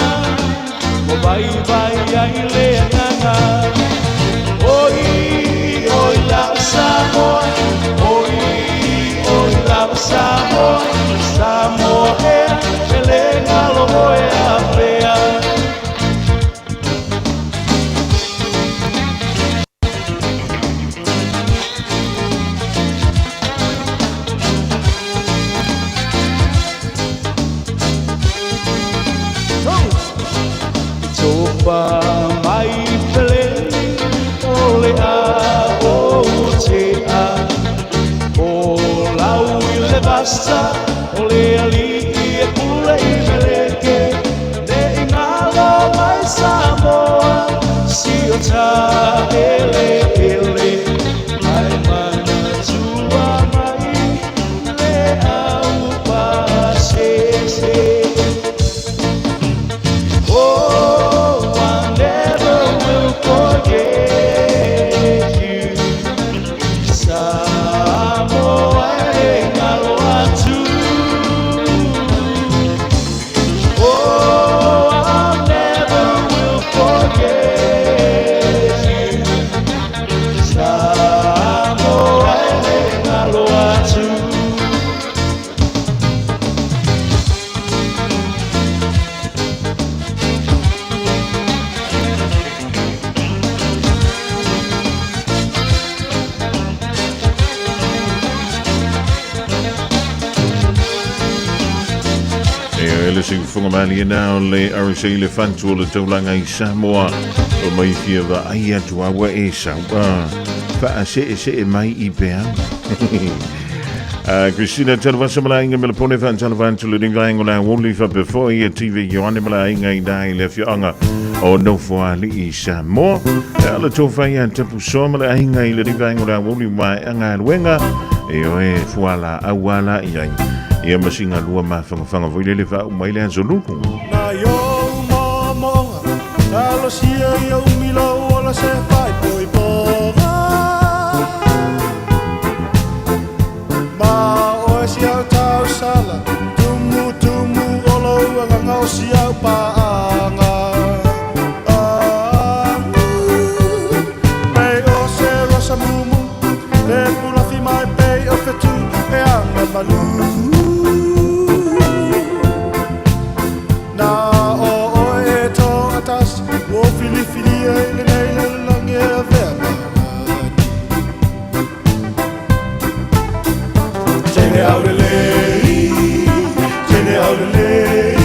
o vaivai ai le agaga. Oi, oi lau Samoa, oi, oi lau Samoa, Samoa e, e le galo oe afea. Tofa mai peleni o le a o te a. O lau i le vasa o le alii e pule i meleke. Ne i ngalo mai Samoa, si o ta ele ele. Ai manatua mai le au pasese. Oh, I never will forget you. Samoa e galo atu. Oh, I never will forget you. Samoa e galo atu. E le siufoga malie na o le RSA le fatu o le taulaga i Samoa o mai fia vaai atu aua e saua faaseesee mai i peau. Christina Talavasa malainga Melapone faatalofa atu lenei vaega o le aoauli faapea foi ia TV Ioane malainga i na i le afioaga o Nofoalii Samoa. Le tofa ia Tapusoa ma le aiga i lenei vaega o le aoauli maea galuega e oe fuala auala i ai ia ma siga lua mafangafaga foi lele faauma ai le aso Lulu. Na iou moomooga talosia ia umi lou ola se faaipoipoga. o si au paaga. Pei o se rosa mumu, le pulafi mai pei o fetu e anga malu. Na o oe e toatasi, ua filifilia i lenei lalolagi e avea ma lani. Teine aulelei, teine aulelei,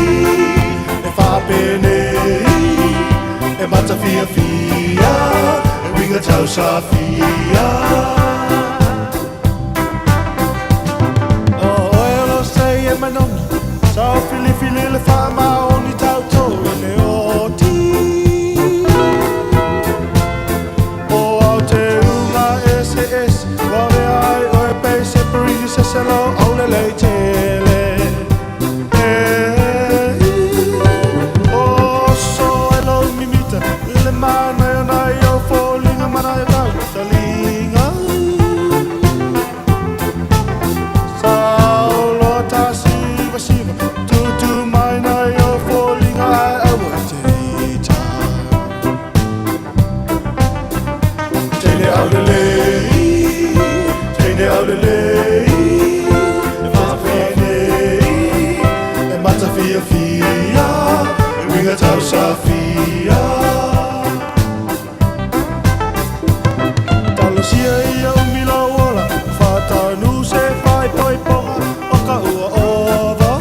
e faapenei, e matafiafia, e uiga tausafia. O oe o lo sei e manogi, sa o filifili le faamaoni tauto i le oti. O au te unga eseese, ua avea ai oe pei se pirinisese lo aulelei tele. E oso ai lou mimita i le manaia nai ou foliga ma nai o tau taliga. Sa o loa tasivasiva, tutu mai nai ou foliga ae aua e te ita. Teine aulelei, teine aulelei, e faapenei, e matafiafia, e uiga tausafia. Talosia ia umi lou ola, faataunu se faaipoipoga o ka ua ova.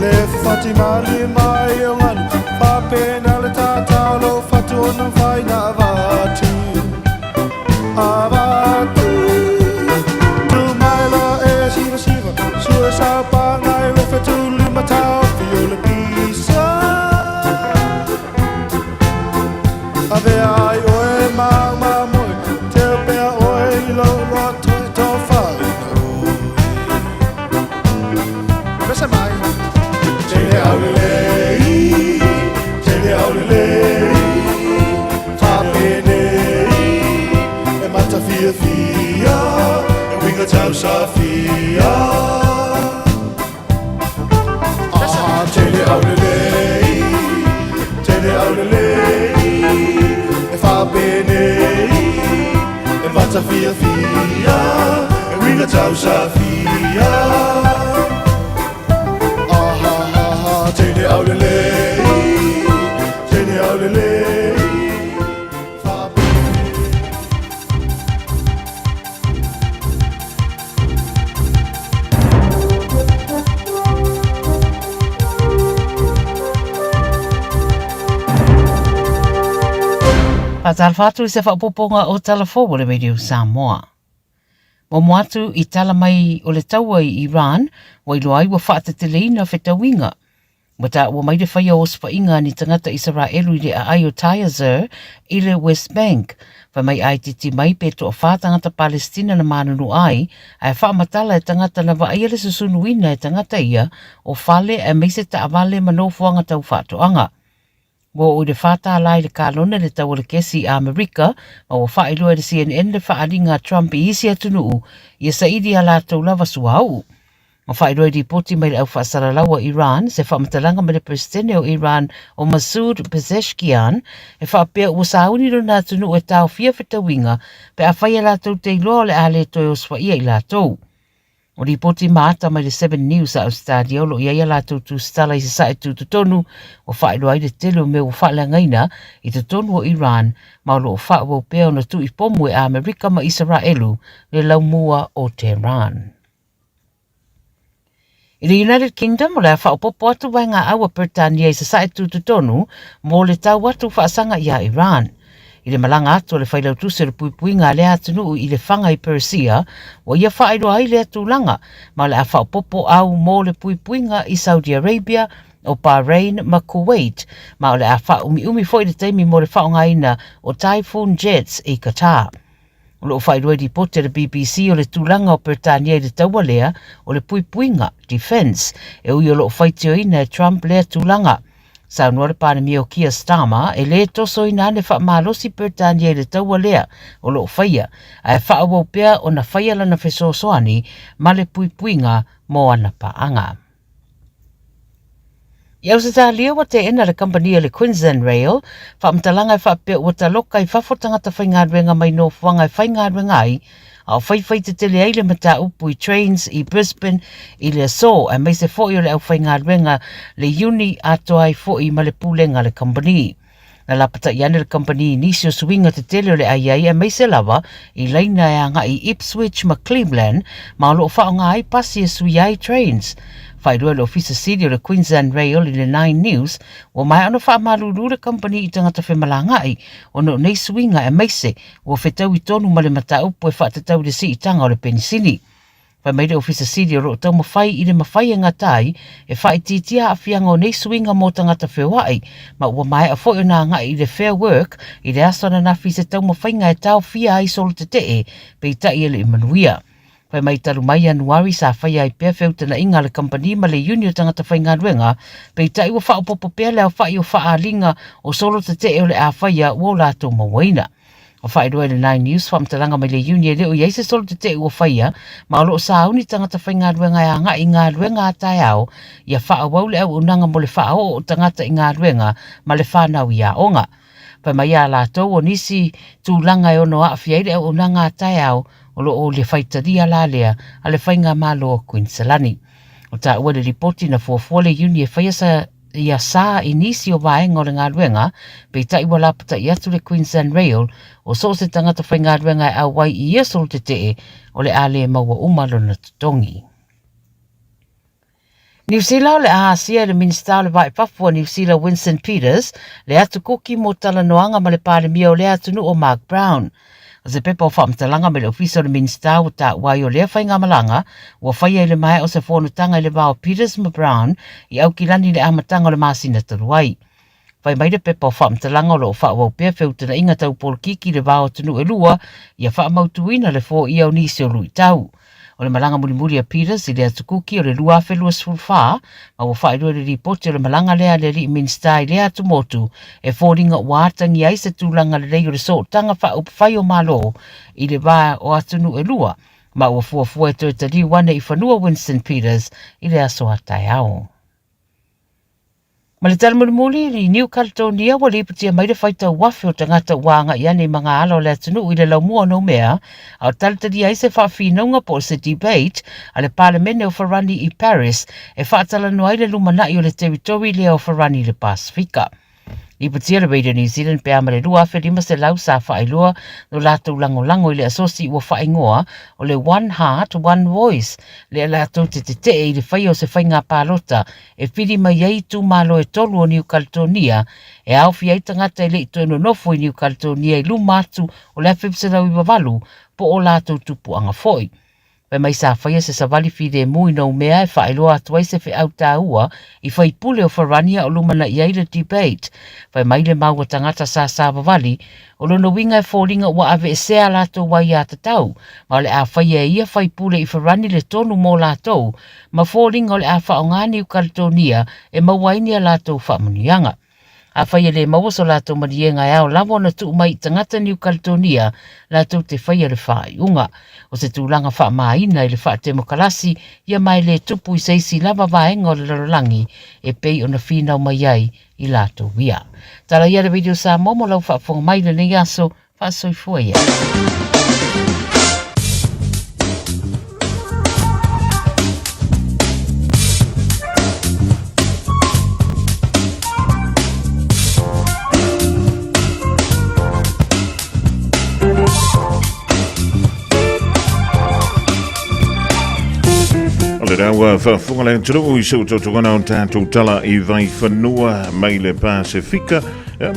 Le fafati malie mai o galu, faapena le tatao lou fatu ona mafai na avatu. Avatu. Tu mai loa e sivasiva, sue saopaga i le fetu lima taofi o le pisa. Avea ai oe ma au mamoe, teu pea oe i lou loto e tofaina oe. Pese mai. Teine aulelei, teine aulelei, faapenei, e matafiafia, e uiga tausafia. Ah, teine aulelei, teine aulelei, e faapenei, e matafiafia, e uiga tausafia. Ah, ha, ha, ha, teine aulelei, teine aulelei, faapenei. Faatalofa atu i se faaopoopoga o Tala Fou o le Radio Samoa. Muamua atu i tala mai o le taua i Iran, ua iloa ai ua faateteleina fetauiga. Ua taua mai le faia o osofaiga a ni tagata Isaraelu i le aai o Tyre i le West Bank. Fai mai a itiiti mai pe toafā tagata Palestina na manunu ai, ae faamatala e tagata na vaaia le susunuina e tagata ia o fale aemaise taavale ma nofoaga tau faatoaga. Ua oo i le $4 i le kalone le tau o le kesi i Amerika, ma ua faailoa e le CNN le faaaliga a Trump i isi atunuu ia saili a latou lava suauu. Ua faailoa i lipoti mai le au faasalalau a Iran se faamatalaga mai le Peresetene o Iran o Masoud Pezeshkian e faapea ua sauni lona atunuu e taofia fetauiga pe afai e latou te iloa o le a le toe osofaia i latou. O lipoti ma ata mai le Seven News a Ausetalia o lo o i ai a latou tusitala i Sasae Tutotonu ua faailoa ai le tele o mea ua faaleagaina i totonu o Iran ma o lo o faaauau pea ona tuu i pomu e Amerika ma Isaraelu le laumua o Tehran. I le United Kingdom, o le a faaopoopo atu vaegaau a Peretania i Sasae Tutotonu mo le tau atu faasaga iā Iran. I le malaga atu a le Failautusi o le Puipuiga a lea atunuu i Lefaga i Persia, ua ia faailoa ai lea tulaga, ma o le a faaopoopo au mo le puipuiga i Saudi Arabia, o Bahrain ma Kuwait, ma o le a faaumiumi foi le taimi mo le faaaogaina o Typhoon jets i Qatar. O lo o faailoa i lipoti a le BBC o le tulaga o Peretania i le taua lea o le puipuiga, defence, e ui o lo o faitioina e Trump lea tulaga. Saunoa le Palemia o Keir Starmer e lē tosoina ane faamalosi Peretania i le taua lea o lo o faia, ae faaauau pea ona faia lana fesoasoani ma le puipuiga mo ana paaga. I Ausetalia ua teena le kamupani a le Queensland Rail faamatalaga e faapea ua taloka i fafo tagata faigaluega mai nofoaga e faigaluega ai a o faifai tetele ai le mataupu i trains i Brisbane i le aso aemaise foi o le aufaigaluega le Iuni atoa ai foi ma le pulega a le kamupani. Na lapatai ane le kamupani i nisi o suiga tetele o le a i ai aemaise lava i laina e agai i Ipswich ma Cleveland ma o lo o faaaoga ai pasi e suia ai trains. Faailoa e le Ofisa Sili o le Queensland Rail i le Nine News, ua maea ona faamalulu le kamupani i tagata femalagaai ona o nei suiga aemaise ua fetaui tonu ma le mataupu e faatatau i le siitaga o le penisini. Fai mai le Ofisa Sili o lo o taumafai i le mafai e gata ai e faaitiitia aafiaga o nei suiga mo tagata feoai, ma ua maea foi ona agai i le Fair Work i le aso ananafi i se taumafaiga e taofia ai solo tetee, peitai e le i manuia. Fai mai talu mai Ianuari sa faia ai pea feutanaʻiga a le kamupani ma le iuni o tagata faigaluega, peitai ua faaopoopo pea le aofaʻi o faaaliga o solo tetee o le a faia ua o latou mauaina. Ua faailoa e le Nine News faamatalaga mai le Iuni e le o i ai se solo tetee ua faia, ma o lo o sauni tagata faigaluega e agai i galuega a taeao ia faaauau le auaunaga mo le faaoo o tagata i galuega ma le fanau i aoga. Fai mai a latou o nisi tulaga e ono aafia ai le auaunaga a taeao o lo o le faitalia la lea a le Faigamalo a Kuiniselani. O taua le lipoti na fuafua le Iuni e faia sa ia sa i nisi o vaega o le galuega, peitai ua lapatai atu le Queensland Rail o so o se tagata faigaluega e auai i ia solo tetee o le a le maua uma lona totogi. Niu Sila o le a asia e le Minisita o le Vai Fafo a Niu Sila Winston Peters le atu kuki mo talanoaga ma le Palemia o lea atunuu o Mark Brown. O se pepa o faamatalaga mai le Ofisa o le Minisita ua taua ai o lea faigamalaga ua faia i le maea o se fonotaga i le va o Peters ma Brown i Aukilani i le amataga o le masina talu ai. Fai mai le pepa o faamatalaga o lo o faaauau pea feutanaʻiga tau polokiki i le va o atunuu e lua ia faamautuina le foia o nisi o luitau. O le malaga mulimuli a Peters i le Atu Kuki o le 2024, ma ua faailoa i le lipoti o le malaga lea a le alii Minisita i lea atumotu e foliga ua atagia ai se tulaga lelei o le sootaga faaupufai o Malo i le va o atunuu e lua, ma ua fuafua e toe taliu ane i fanua Winston Peters i le aso a taeao. Ma le tala mulimuli, i New Caledonia ua lipotia mai le faitau afe o tagata ua agai ane i magaala o le atunuu i le laumua o Noumea, a o talitalia ai se faafinauga po o se debate a le Palemene o Farani i Paris e faatalanoa ai le lumanai o le territory lea o Farani i le Pasefika. Lipotia le Radio New Zealand pe a ma le 2500 sa faailoa lo latou lagolago i le asosi ua faaigoa o le One Heart, One Voice, lea latou te tetee i le faia o se faiga palota e pili mai ai itumalo e tolu o Niu Kaletonia, e aofia ai tagata e le i toe nonofo i Niu Kaletonia i luma atu o le 1998 po o latou tupuaga foi. Fai mai sa faia se savali filemu i Noumea e faailoa atu ai se feau taua i faipule o Farania o lumanai ai le debate. Fai mai le mau a tagata sa savavali, o lona uiga e foliga ua aveesea a latou aiatatau, ma o le a faia e ia faipule i Farani le tonu mo latou, ma foliga o le a faaaoga Niu Kaletonia e maua ai ni a latou faamanuiaga. Afai e le maua so latou maliega e ao lava ona tuu mai i tagata Niu Kaletonia latou te faia le faaiuga. O se tulaga faamāina i le faatemokalasi ia ma e le tupu i se isi lava vaega o le lalolagi e pei ona finau mai ai i latou ia. Tala ia le Radio Samoa mo lau faafofoga mai i lenei aso. Faasoifua ia. O le raua faafofoga le atunuu i se utotogana o tatou tala i Vaifanua mai le Pasefika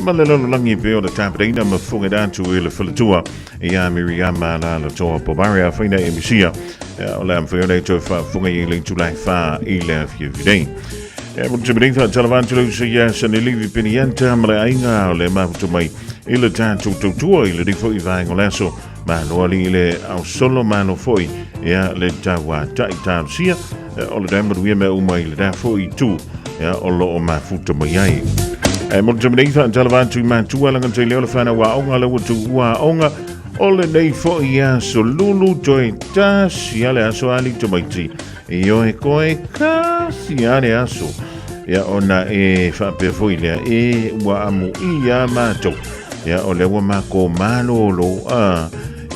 ma le lalolagi pei o le tapenaina ma fofoga atu i le faletua ia Miriama Lalatoa Pomare a whaina e misia o le amwhai o le toe faafofoga i le itulai wha i le afiafi nei. E mo te mene whaatalavantu le usa ia sa ne livi penianta ma le ainga o le mahuta mai i le tātou tautua i le rifo i vaenga o le aso malo ali i le au solo malo foi ia le taua tai tāusia o le damaruia mea uma i le rā foi tu ia o loo mafuta mai ai. E mo te mene whaatalavantu i mātua langa te leo le whanau a onga le watu ua onga o le nei foi aso lulu toe tasi ale aso ali tamaiti. Ioe koe kasi ale aso. Ia ona e faapea foi lea, e ua amu'i a matou. Ia o lea ua matou malolo a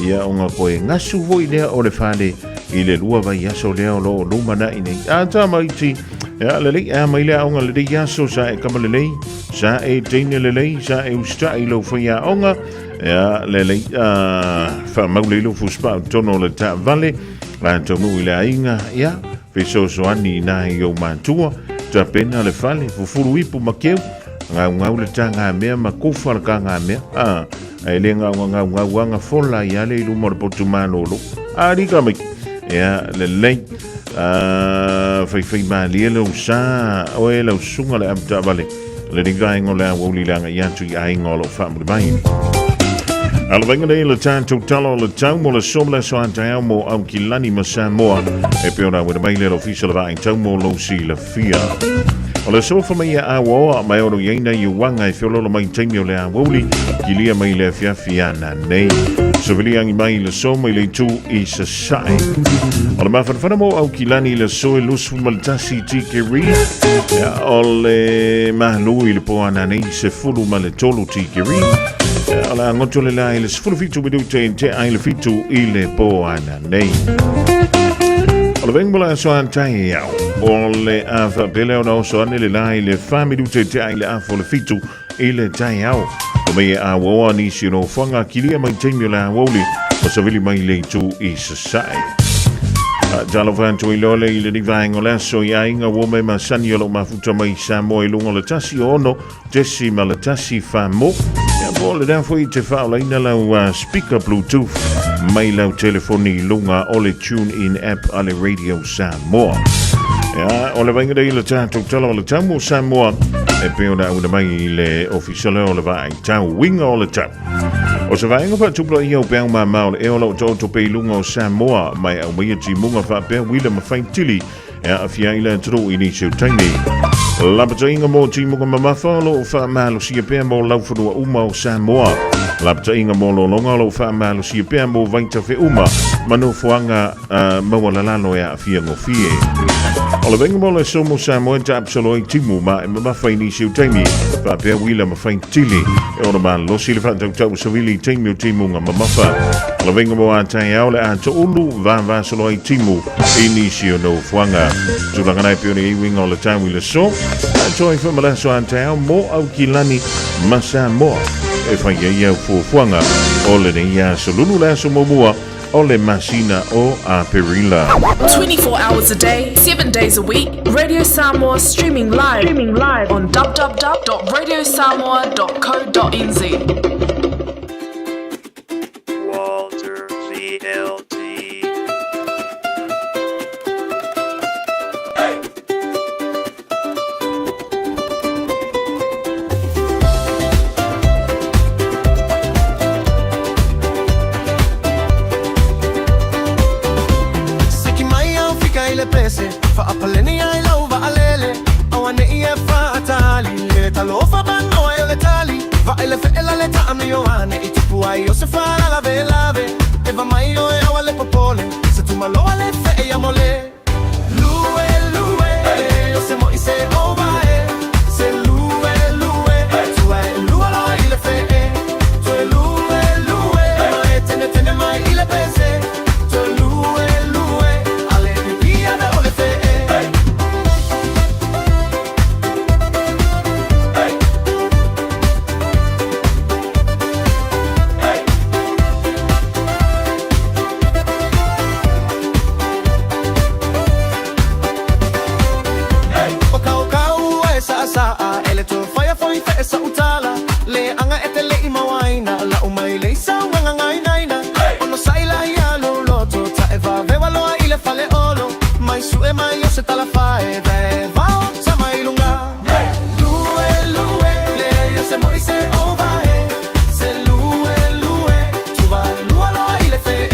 ia ona toe gasu foi lea o le fale i le lua vaiaso lea o lo o lumanai nei. A tamaiti, ia lelei a mai le aoga lelei aso sa e kama lelei, sa e teine lelei, sa e usitai i lou faiaoga, ia lelei a faamau lelei lou fusipaa i totonu o le taavale, a taunuu i le aiga, ia fesoasoani i nai ou matua, tapena le fale, fufulu ipu ma keu, gaugau le tagamea ma kufa le tagamea, a ae le na ona gaugau aga fola ai lava le i luma o le potu malolo. A alii tamaiti, ia lelei, a faifai malie lou sa, oe lau susuga le avetaavale, lenei vaega o le aoauli le agai atu i aiga o lo o faamuli mai. Alavaiga nei le tatou tala o le tau mo le aso ma le aso a taeao mo Aukilani ma Samoa e pei ona auina mai lea le Ofisa o le Vaai Tau mo lou silafia. O le aso fa mai ia auaoa ma e ono i ai nai uaga e feoloolo mai i taimi o le aoauli kilia mai le afiafi ana nei. Savili agi mai le aso mai le itu i Sasae. O le mafanafana mo Aukilani i le aso e 21 tikeri. Ia, o le malu i le po ana nei 13 tikeri. Ia, o le agoto le la i le 17 minute i te ai le fitu i le po ana nei. O le venga mo le aso a taeao. O le a faapele ona oso ane le la i le 4 minute i te ai le afo le fitu i le taeao. O mei e auaoa nisi o nofoaga kilia mai taimi o le aoauli o savili mai le itu i Sasae. Talofa atu i lole i lenei vaega o le aso i aiga ua mai masani o lou mafuta mai Samoa i luga o le tasi o ono tesi ma le tasi wha mo. Ia po o le rea foi te whaolaina lau speaker Bluetooth mai lau telefoni i luga o le tune in app a le Radio Samoa. Ia, o le vainga nei le tātou tala o le tau mo Samoa e pei ona auina mai i le ofisa lea o le vaai tau uiga o le tau. O se vaega faatupulaia o peau māmā o le ea o lo o taoto pea i luga o Samoa mai aumaia timuga faapea uila ma faitili e aafia ai le atunuu i nisi o taimi. Lapataiga mo timuga mamafa o lo o faamalosia pea mo laufanua uma o Samoa. Lapataiga mo lologa o lo o faamalosia pea mo vaitafe uma ma nofoaga maualalalo e aafia gofie. O le vaega mo le aso mo Samoa e taapsalo ai timu ma e mamafa i nisi o taimi faapea uila ma faitili e ona malosi le faatautau savili i taimi o timuga mamafa. O le vaega mo a taeao le a toulu vavasolo ai timu i nisi o nofoaga. Tulaga nai pei o ni uiga o le tau i le aso, a toe fa ma le aso a taeao mo Aukilani ma Samoa e fai ai au fuafuaga o lenei aso lulu le aso muamua o le masina o Aperila. 24 hours a day, 7 days a week, Radio Samoa streaming live, streaming live on www.radiosamoa.co.nz. Walter VLT. Siki mai au fika i le pese Faapaleni ai lau vaalele Auane'i e faatali Le talofa panoa e o le tali Vaai le feela le taamio ane I tupu ai o se faalalavelave Eva mai oe aua le popole Se tumaloa le fee ia mole Lue lue o se moi se ova e Se lue lue tua e lua loa i le fee Toe lue lue ma e tene tene mai i le pese Toe lue lue ale pipia ve o le fee. O kaukau e saasaa e le toe faia foi fee sa utala Le anga e te le i mauaina Lau mai le isau ngangagainaina Ono sai la ia lo loto Ta e vavewa loa i le fale olo Mai sue mai o se talafae Ve vao ta mai lunga Lue lue le ia se moi se ova e Se lue lue tuva lua loa i le fee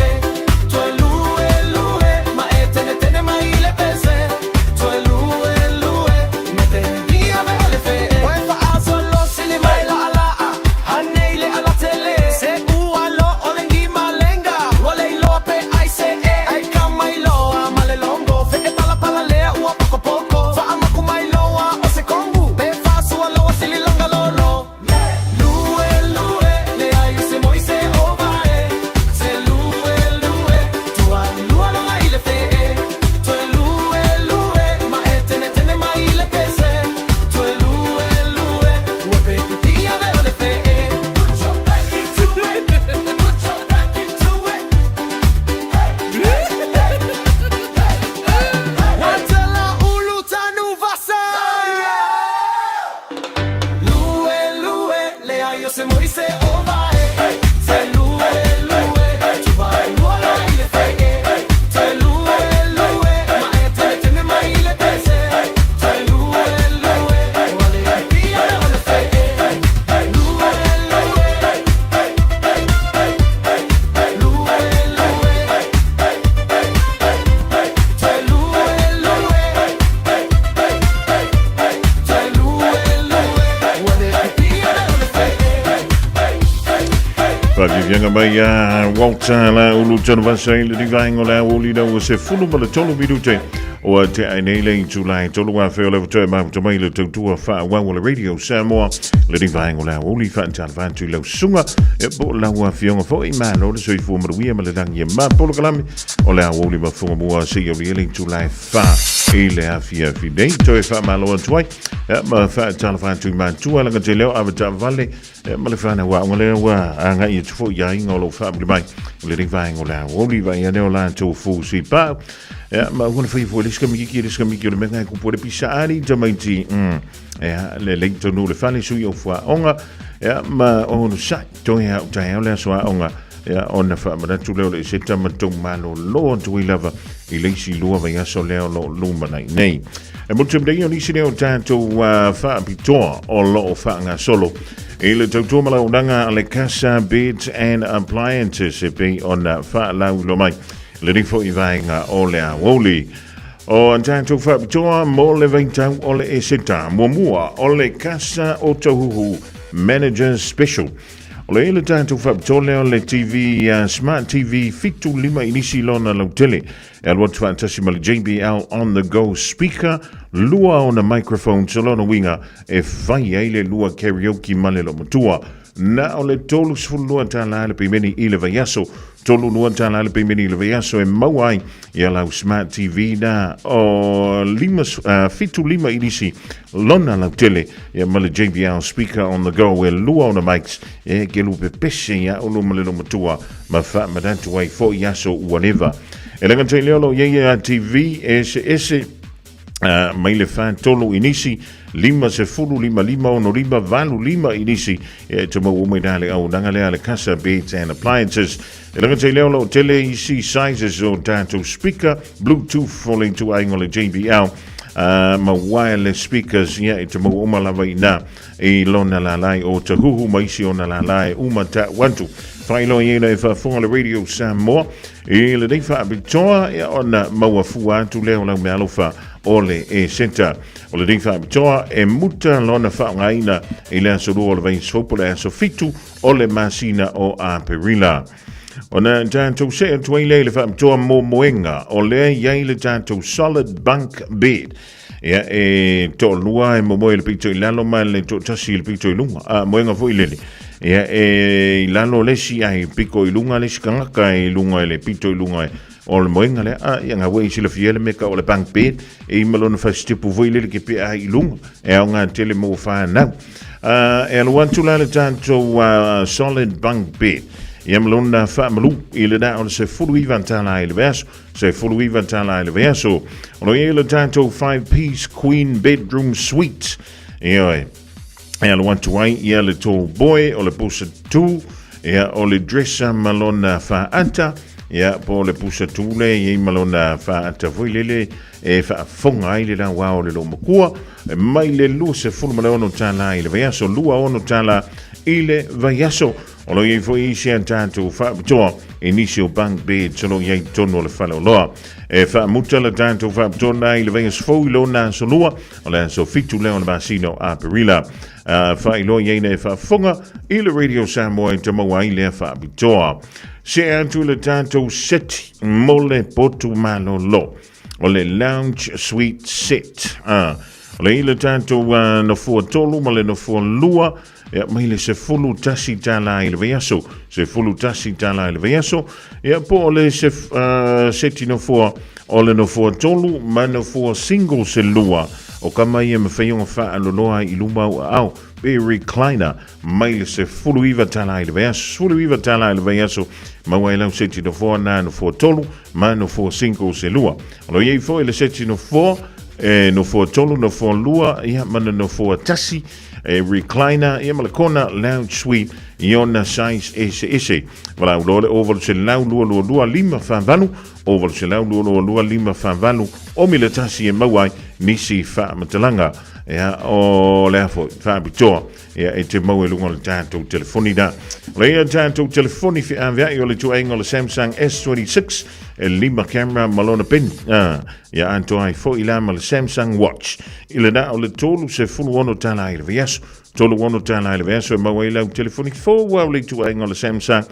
Toe lue lue ma e tene tene mai i le pese Toe lue lue me te ia ve o le fee Oe faaso lo sili mai la alaa Hanei le alatele Se ua lo o le ngi malenga Ua le iloa pe ai se e Ai ka mai loa ma le longo Fe e pala pala lea ua poko poko Faamaku mai loa o se Faafiafiaga mai ia Walter la ulu tanuvasa i le divaenga o le aoauli ina ua 13 minute ua tea ai nei le itula e tolu afe o le toe mafuta mai le tautua faaauau o le Radio Samoa le divaenga o le aoauli faatalofa atu i lau susuga e po o lau afioga foi malo le soifua manuia ma le lagi e ma polokalame o le aoauli ma fugamua seia aulia le itula e fa i le afiafi nei toe faamalo atu ai ma faatalofa atu i matua laga te leo ave taavale Ia, ma le whanau aonga lea ua agai atu foi i aiga o lo o faamuli mai o lenei vaega o le aoauli vai ane o latou fusi pau. Ia, ma ua na fai foi le isi kamikiki, le isi kamikiki o le mea ngai kupu le pisa ali tamaiti. Ia, le lei tonu le fale sui o fuaonga. Ia, ma ono sai toe au taeao le aso aonga. Ia, ona faamanatu lea o le eseta ma tou malolo atu ai lava i le isi lua vaiaso lea o lo o lumanai nei. E motu nei o nisi lea o tatou faapitoa o lo o faagasolo i le tautua ma launaga a le Casa Beds and Appliances e pei ona faalauiloa mai lenei foi vaega o le aoauli. O a tatou faapitoa mo le vaitau o le eseta. Muamua o le Casa o Tauhuhu Manager Special. O le le tatou faapitoa lea o le TV, Smart TV 75 inisi lona lautele. E alu atu faatasi ma le JBL On The Go Speaker, lua ona microphone se lona uiga e fai ai le lua karaoke ma le lomatua. Na o le $32 le pemeni i le vaiaso. $32 le pemeni i le vaiaso e maua ai ia lau Smart TV na o lima, 75 inisi lona lautele ia ma le JBL speaker on the go e lua ona mics e ke lu pepese ia ulu ma le lomatua ma faamanatu ai foi aso ua leva. E le gata i lea o lo o i ai ia TV eseese mai le 43 inisi, 50, 55, 65, 85 inisi e te maua mai la le auaunaga lea a le Casa Beds and Appliances. E le gata i lea o lo o tele isi sizes o tatou speaker Bluetooth o le ituaiga o le JBL ma wireless speakers ia e te maua uma lava i ina i lona lalai o Tahuhu ma isi ona lala e uma ta'u atu. Faailoa i ai e faafofoga le Radio Samoa i lenei faapitoa ia ona maua fua atu lea o lau meaalofa o le Eseta. O lenei faapitoa e muta lona faaaogaina i le aso 2 o le vaiaso fou po o le aso 7 o le masina o Aperila. Ona tatou see atu ai lea i le faapitoa momoega o lea i ai le tatou solid bunk bed. Ia, e toalua e momoe i le pito i lalo ma le toatasi i le pito i luga. A, moega foi lele. Ia, e i lalo le isi ai piko i luga le isi kangaka i luga i le pito i luga o le moega lea. A, ia ngā wei silafia le meka o le bunk bed. E i malona fasitipu foi lele ke pea ai i luga. E ao ngā tele mō whānau. E alu atu la le tatou solid bunk bed. Ia malona whaamalu i le nā o le $19 i le vaiaso. $19 i le vaiaso. O lo i ai le tatou 5-piece queen bedroom suite. Ioe. E alu atu ai ia le tall boy o le pusa tu, ia o le dresser ma lona whaata, ia po o le pusa tu le i ma lona whaata foi lele e whaafonga ai le lawa o le lomakua, mai le $26 i le vaiaso, $26 i le vaiaso. O lo o i ai foi isi a tatou faapitoa i nisi o bunk beds o lo o i ai i totonu o le faleoloa. E faamuta le tatou faapitoa lena i le vaiaso fou i lona aso lua, o le aso 7 lea o le masina o Aperila. Faailoa i ai na e faafofoga i le Radio Samoa e te maua ai lea faapitoa. See atu i le tatou seti mo le potu malolo o le Lounge Suite Set. O le i le tatou nofoa tolu ma le nofoa lua, Ia, mai le $11 i le vaiaso, $11 i le vaiaso, ia po o le se, seti nofoa o le nofoa tolu ma nofoa single se lua o kama ia mawhai o ngā whaaloloa i luma au aao pe recliner mai le $19 i le vaiaso, $19 i le vaiaso, maua ai lau seti nofoa nā nofoa tolu ma nofoa single se lua. O lo iai foi le seti nofoa, e nofoa tolu, nofoa lua, ia ma le nofoa tasi, e recliner ia ma le kona lounge suite i ona size eseese. Valaau loa le 0800 222 548, 0800 222 548 o mila tasi e maua ai nisi faamatalaga. Ia, o le a foi, faapitoa, ia, e te maua i luga o le tatou telefoni la. O le ia tatou telefoni feaveai o le ituaiga o le Samsung S26, e 5 camera ma lona peni. Ah, ia atoa ai foi la ma le Samsung Watch. I le na o le 36 tala i le vaiaso. 36 tala i le vaiaso e maua ai lau telefoni fou au le ituaiga o le Samsung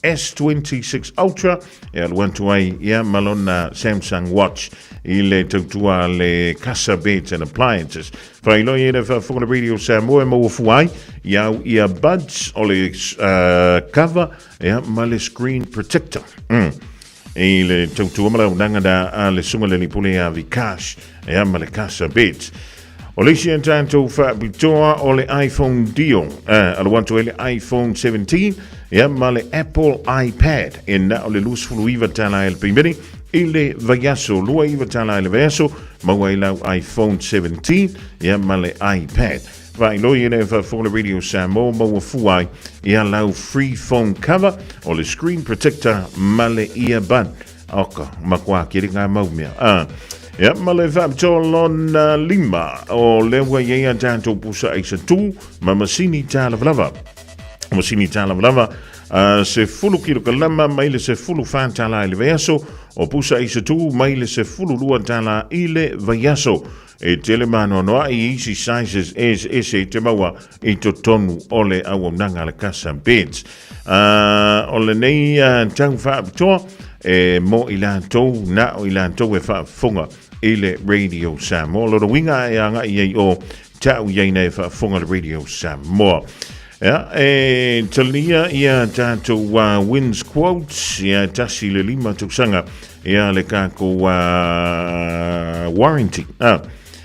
S26 Ultra e alu atu ai ia ma lona Samsung Watch i le tautua a le Casa Beds and Appliances. Faailoa i le faafofoga le Radio Samoa e maua fua ai i au earbuds o le cover ia, ma le screen protector. I le tautua ma le auaunaga na a le Susuga le Alii Pule ia Vikash ia ma le Casa Beds. O le isi a tatou faapitoa o le iPhone deal, alu atu ai le iPhone 17 ia ma le Apple iPad e na o le 29 tala i le pimene i le vaiaso, 29 tala i le vaiaso, maua ai lau iPhone 17 ia ma le iPad. Faailoa i le faafofoga le Radio Samoa maua fua ai ia lau free phone cover o le screen protector ma le earbud. Oka, makuā kere ngā mau mea. Ah. Ia, ma le faapitoa lona lima o lea ua i ai a tātou pusa aisa tū ma masini tālavalava. Masini tālavalava, 10 kilokalama mai le 14 tālā i le vaiaso, o pusa aisa tū mai le 12 tālā i le vaiaso. E tele mānoanoaʻi i isi sizes eseese i te maua i totonu o le auaunaga a le Casa Beds. O lenei tau faapitoa e mo i latou, na o i latou e faafofoga i le Radio Samoa. Lona uiga e agai ai o tau i ai nei e faafofoga le Radio Samoa. Ia, e talia ia tātou wins quotes, ia 1 i le 5 tausaga Ia le kākou warranty. Ah.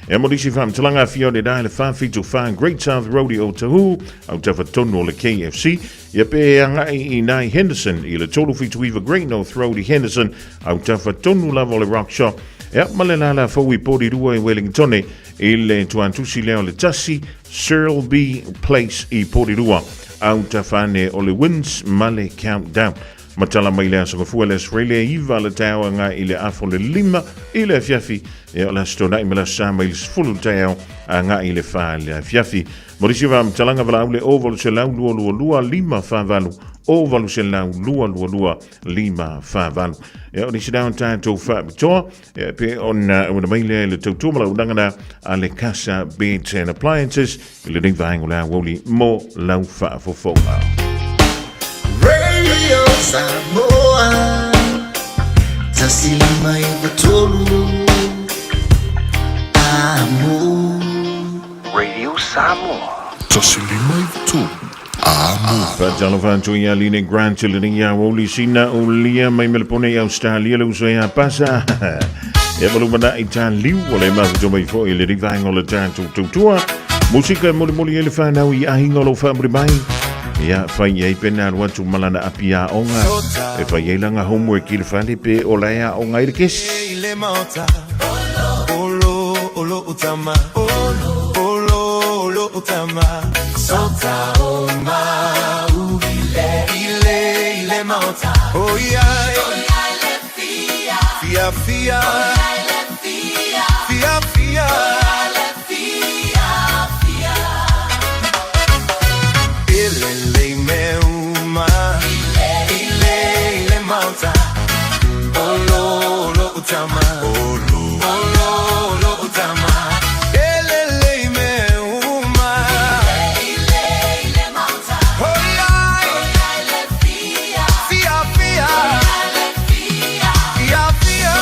E mo nisi whaamtalanga whio le dai le 474 Great South Road i Otahu, au tafa tonu o le KFC. Ia pe e angai i nai Henderson i le 379 Great North Road i Henderson, au tafa tonu lava o le Rock Shop. Ia ma le lala fou i Porirua i Wellingtone i le tuantusi lea o le tasi Searlby Place i Porirua, au tafa ane o le Winds ma le Countdown. Matala mai le aso gafua le aso le iva le taeao agai i le afo le lima i le afiafi. Ia o le aso tonaʻi ma le aso sa mai le 10 le taeao agai i le fa i le afiafi. Mo nisi o faamatalaga valaau le 0 800 222 548 0 800 222 548. Ia o nisi na o tatou faapitoa ia pe ona auina mai lea i le tautua ma le auaunaga na a le Casa Beds and Appliances I lenei vaega o le aoauli mo lau faafofoga. Radio Samoa 153 Amo. Radio Samoa. 153 Amo. Faatalofa atu ia Line Grant i lenei aoauli sina o lia mai Melepone i Australia le uso ia pasa. Ia malumanai tā liu o le mafuto mai foi i lenei vaega o le tatou tautua. Musika e molimoli ai le whanau i ahinga o lou whaamuri mai. Ia, whai i ai pena alu atu malana api a onga. E whai ai langa homework i le whale pe o lae a onga i le kesi. I le maota Olo, olo utama Olo, olo, olo utama Sota o mau Ile, ile maota Oh yeah Fia, fia Fia, fia Ile le me uma Ile, ile maota Olo, olo utama Olo, olo, olo utama Ile le me uma Oh yeah Fia, fia Fia, fia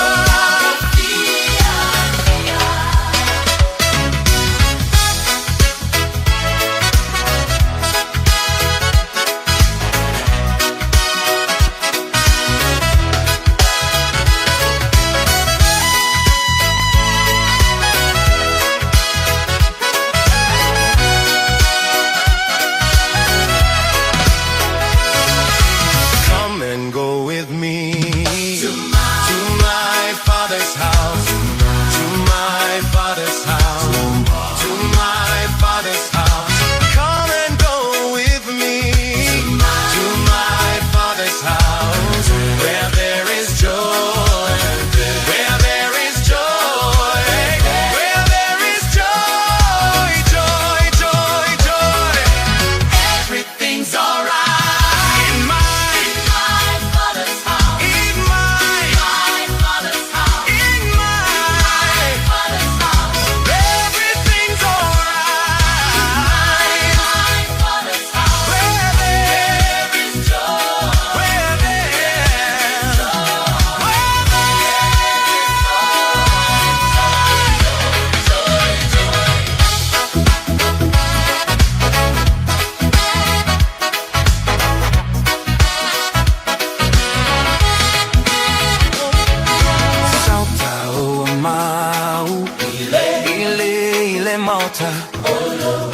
maota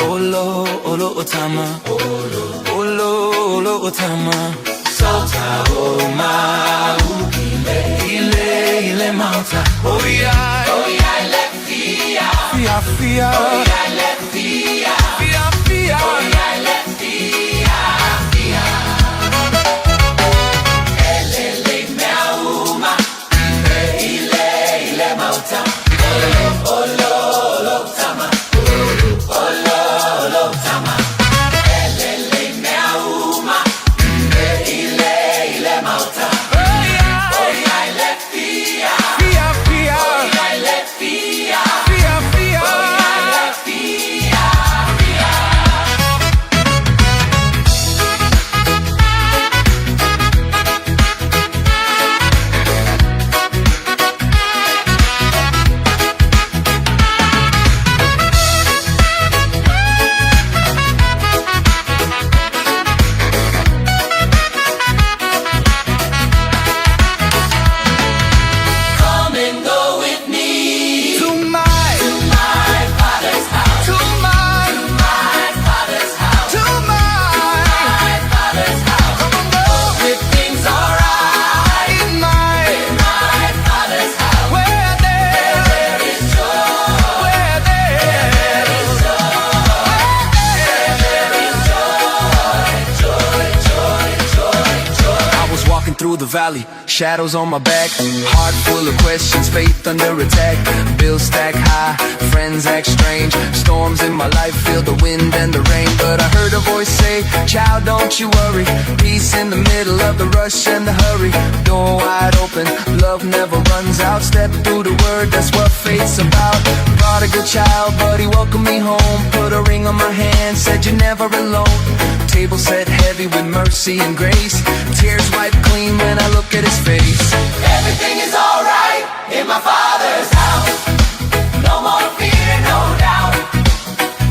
Olo, olo o tama Olo, olo o tama Sota o mau Ile, ile maota Oh yeah, oh yeah, le fia Fia, fia Oh yeah, le fia Fia, fia Oh yeah, le fia, fia Elele mea uma Ile, ile maota Olo, olo, olo tama Olo, olo tama Elele mea uma Ile, ile maota Oh yeah, le fia Fia, fia Oh yeah, le fia Fia, fia Oh yeah, le fia, fia. Come and go with me to my to my father's house. To my to my father's house. To my to my father's house. Come on, go. Everything's alright in my in my father's house. Where there, where there is joy. Where there, is joy. Where there is joy. Joy, joy, joy, joy. I was walking through the valley, shadows on my back, heart full of questions, faith under attack. Bills stack high, friends act strange, storms in my life feel the wind and the rain. But I heard a voice say, Child, don't you worry. Peace in the middle of the rush and the hurry. Door wide open, love never runs out. Step through the word, that's what faith's about. Prodigal child, but he welcomed me home. Put a ring on my hand, said you're never alone. Table set heavy with mercy and grace. Tears wipe clean when I look at his face. Everything is alright in my father's house. No more fear, no doubt.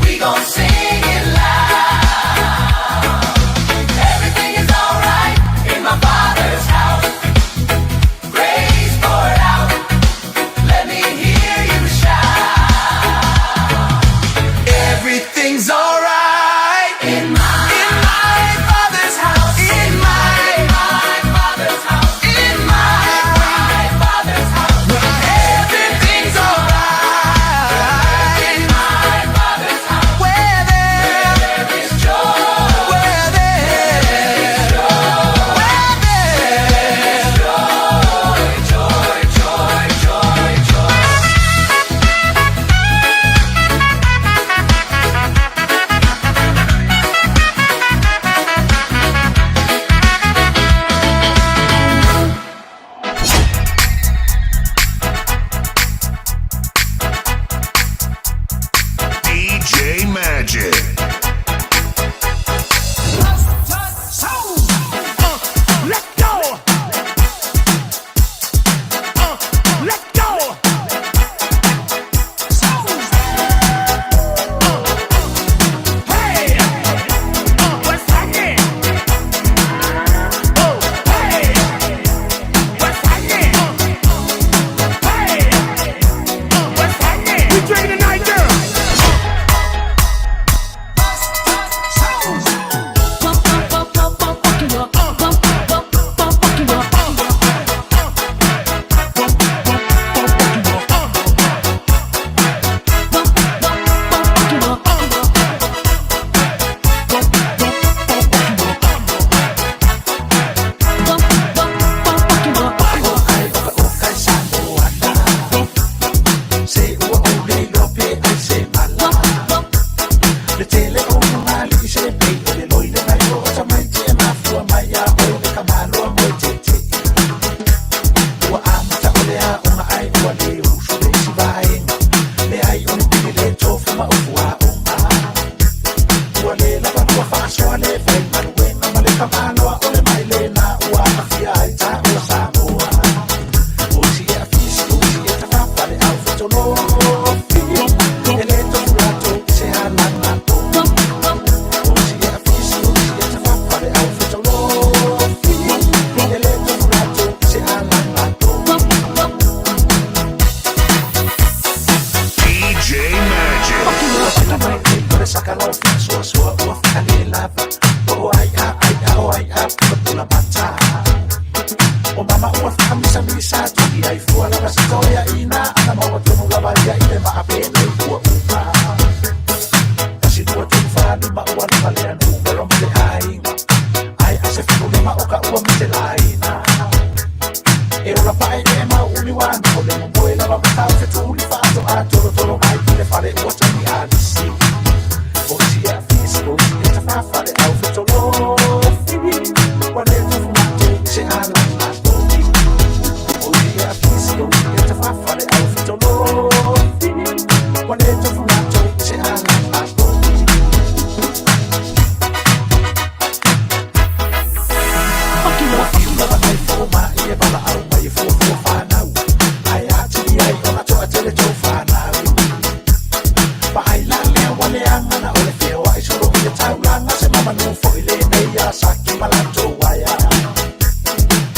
We gon' sing it loud. Everything is alright in my father's house. Grace poured out. Let me hear you shout. Everything's alright in my in my father's house. In my my father's house. in my My father's house. everything's alright In my father's house. Where there There is joy. where there where there Joy, joy, joy, joy. DJ Magic. Let go. Let go. Hey, what's happening? Oh, hey, what's happening? Hey, what's happening? We drinking tonight, girl. DJ Magic. Ua mai nei o le saka lau faasoasoa ua faalelava. O ai a ai a o ai a pulapula mata. O mama ua faamisamisa tuli ai fua lava se toeaina ana maua tonu lava ia i le maape nei ua uma. 1, 2, 3, 4, 5 ua lava lea numero ma le aiga. Ai a se 75 o ka ua matelaina. E ola pae e mau umi wana o le momoe lava matau fetuli faatoa tolotolo mai i le fale ua tagi alisi. O isi e afisi, o isi e tafafa le au fetolofi. Ua le tofu latou i se ala atogi. O isi e afisi, o isi e tafafa le au fetolofi. Ua le tofu latou i se ala atogi. Faki loa fiu lava ai fomai e valaau mai e fuafua fanau. Ae atili ai ona toatele tou fanau. Vaai la lea ua leaga na o le feoai solo i le taulaga se mamanu foi lenei a saki ma latou aia.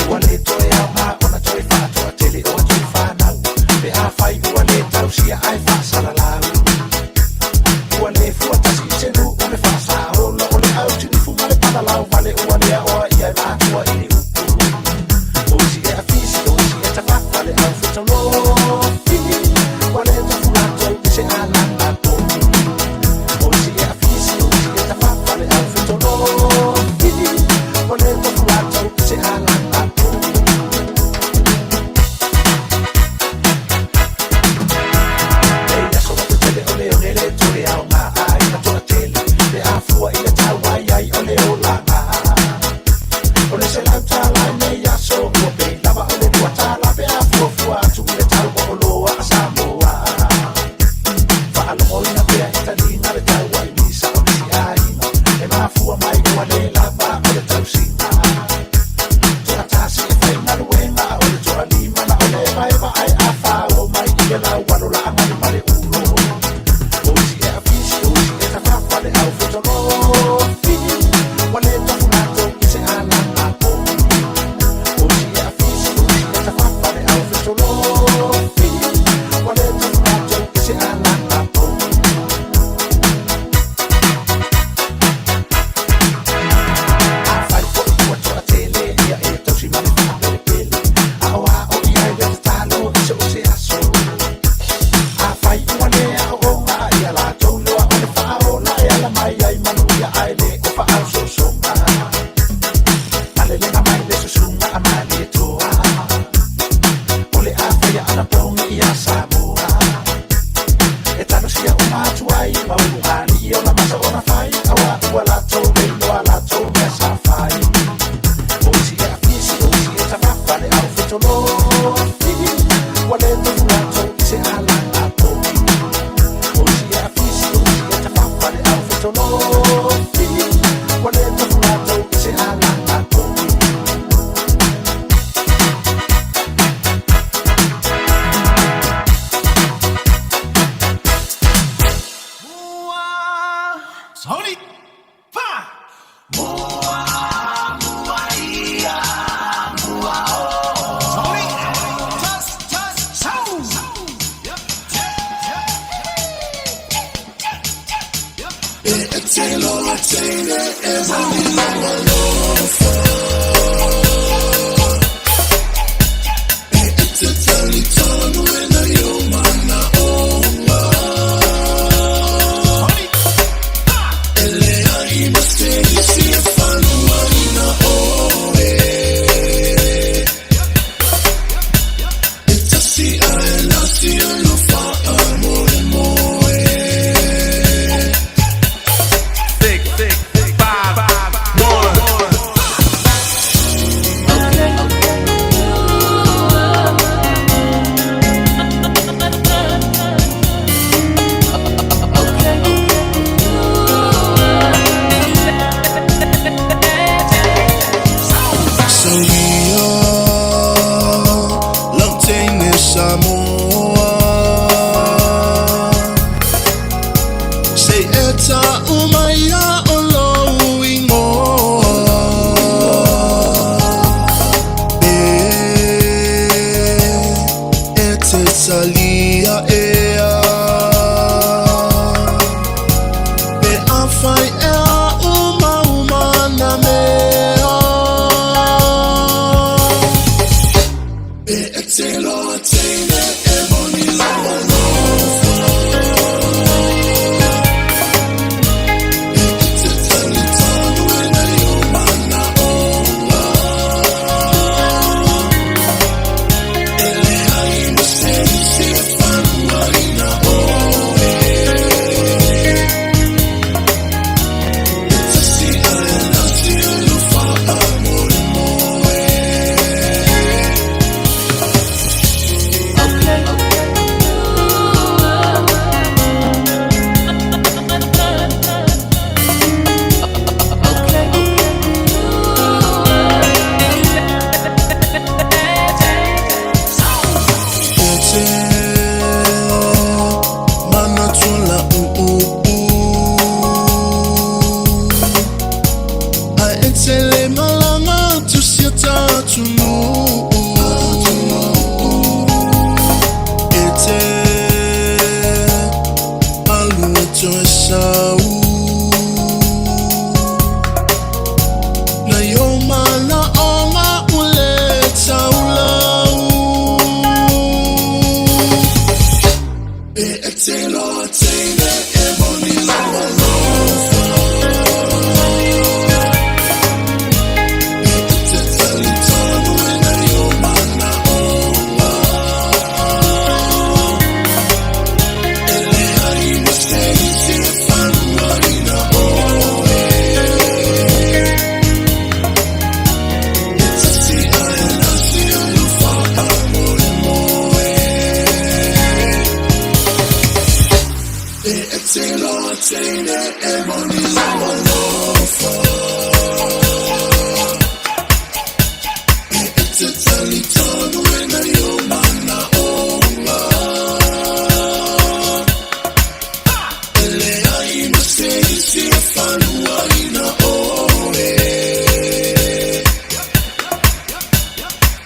Ua le toe aoga ona toe faatoatele o atu fanau. Pe afai ua le tausia ae faasalalau. Ua le fuatasi i se nuu le faasaola o le autinifu ma le palalau vale ua le aoa ia e matua i ni upu. O isi e afisi, o isi e tafafa le au fetolofi. Ua le tofu latou i se alaga togi. O isi e afisi, o isi e tafafa le au fetolofi. Ua le tofu latou i se alaga togi. Nei aso tetele o le one le toe aoga aiga toatele. Pe afua i le tau ai ai o le olaga. O le $100 i nei aso ua pei lava o le $2 pe afuafua atu i le tau o oloa a Samoa. Faalogoina pea i taliga le tau ai misa o nisi aiga. E mafua mai ua le lava o le tausiga. Toatasi e faigaluega a o le toalima na o le evaeva ae afao mai i le laualo laagali ma le ulo. O isi e afisi, o isi e tafafa le au fetolofi. Ua le tofu latou i se alaga togi. O isi e afisi, o isi e tafafa le au fetolofi. Ua le tofu latou i se alaga togi. Afai foi ua toatele ia e tausi ma le faapelepele. Aoao i ai le tatalo i so o se aso. Afai ua le aooga ia latou loa o le faaola e ala mai ai manuia ae le o faaososoga. Malelega mai le susuga a Malietoa. O le afaia anapogi ia Samoa. E talosia uma atu ai ma ulugalii o la masa ona fai. Aua ua latou le iloa latou mea sa fai. O isi e afisi, o isi e tafafa le au fetolofi. Ua le tofu latou i se alaga togi. O isi e afisi, o isi e tafafa le au fetolofi. Ua le tofu latou i se alaga togi. Sony, pa! Mua, mua ia, mua o. Sony, tas, tas, sau. E te loa tele e alofa. E te tali tonu e na yo mana onga. E lea i ma se isi e whanua ina oe. E tasi a e lasi alofa a moe moe. 6, 5, 1. E te loa teine e moni lou alofa. E te talitonuina i ou manaʻoga. E leai ma se isi e faluaina ʻoe. E tasi ae lasi o lou faamoemoe. E te loa teine e moni lou alofa. E te talitonuina i ou manaʻoga. E leai ma se isi e faluaina ʻoe.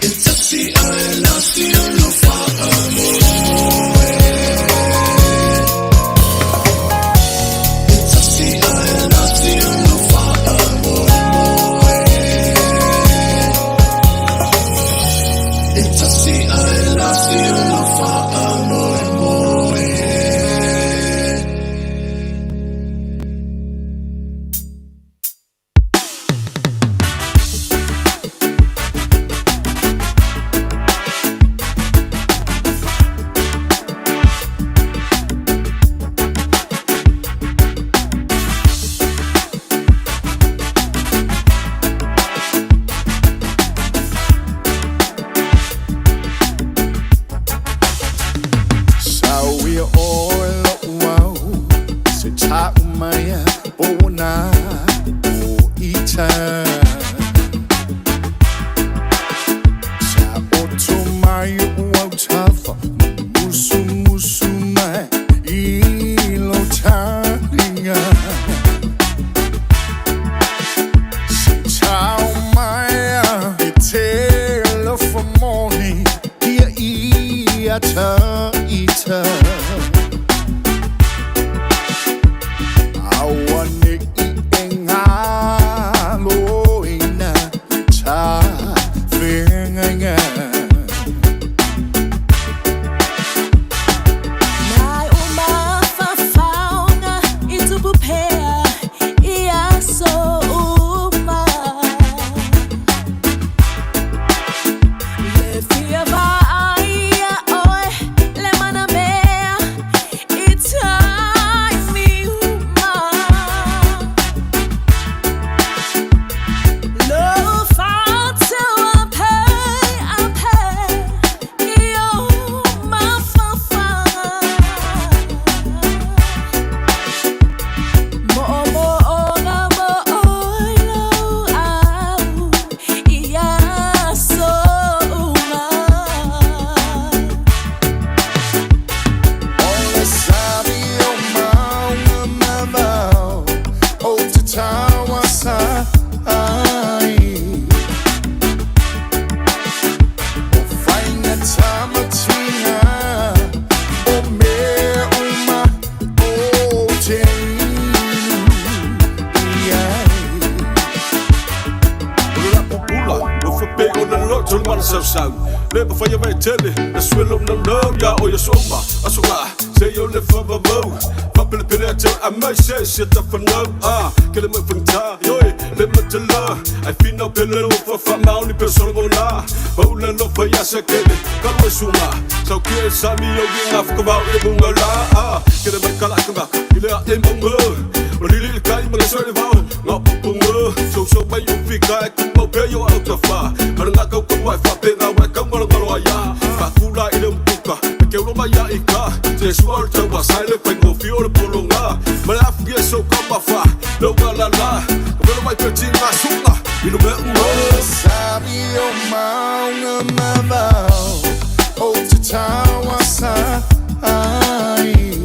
E tasi ae lasi o lou faamoemoe. E tasi ae lasi o lou faamoemoe. E tasi ae lasi o lou faamoemoe. Sauia ʻoe loʻu au se taʻu mai pona o ita. Sa oto mai oʻu autafa musumusu mai i lo talinga. Se tau mai e te alofa moni ia ia ta ita. Auaneʻi e galoina ta feagaiga. Mai o mafafaoga i tupu pea i aso uma. Le fia vaaia ʻoe le manamea i taimi uma. Lou faatauapeape i ou mafafaga. Moʻomoʻoga moʻoilo au i aso uma. O le sami o mauga mamao ou te tauasa ai. O faiga tamatiga o mea uma ou te inu i ai. Pula, no fa pe o na loto le mana sau Le pa whaia mai tele, na swelo na no ya o ya soma. Aso nga, se yo le fa va mo. Fa pele pele a te a mai se se ta fa no. Ah, ke le mai fanta, yoi, le ma te la. Ai fina pele lo fa fa mau ni pe solo mo la. Pa ula no fa ya se kele, ka lo sunga. Sau ke sa mi yo gi ngaf ka vau e munga la. Ah, ke le mai kala ka ngaka, ile a e munga. O lili le kai ma le soi le vau, ngā pupunga. So so mai o fika e ku mau pe yo au ta fa. Mana ngā kau kau mai fa pe ngā wai kau ngalo ngalo a ya. Fa kula i le mpuka, e ke ulo mai a i ka. Te sua o le tau a sai le whai ngō fi o le polo ngā. Mana afu ki e so ka ma fa, no ngā la la. Ka welo mai pe ti ngā sunga, i no mea unga. O le sami o mauga mamao ou te tauasa ai.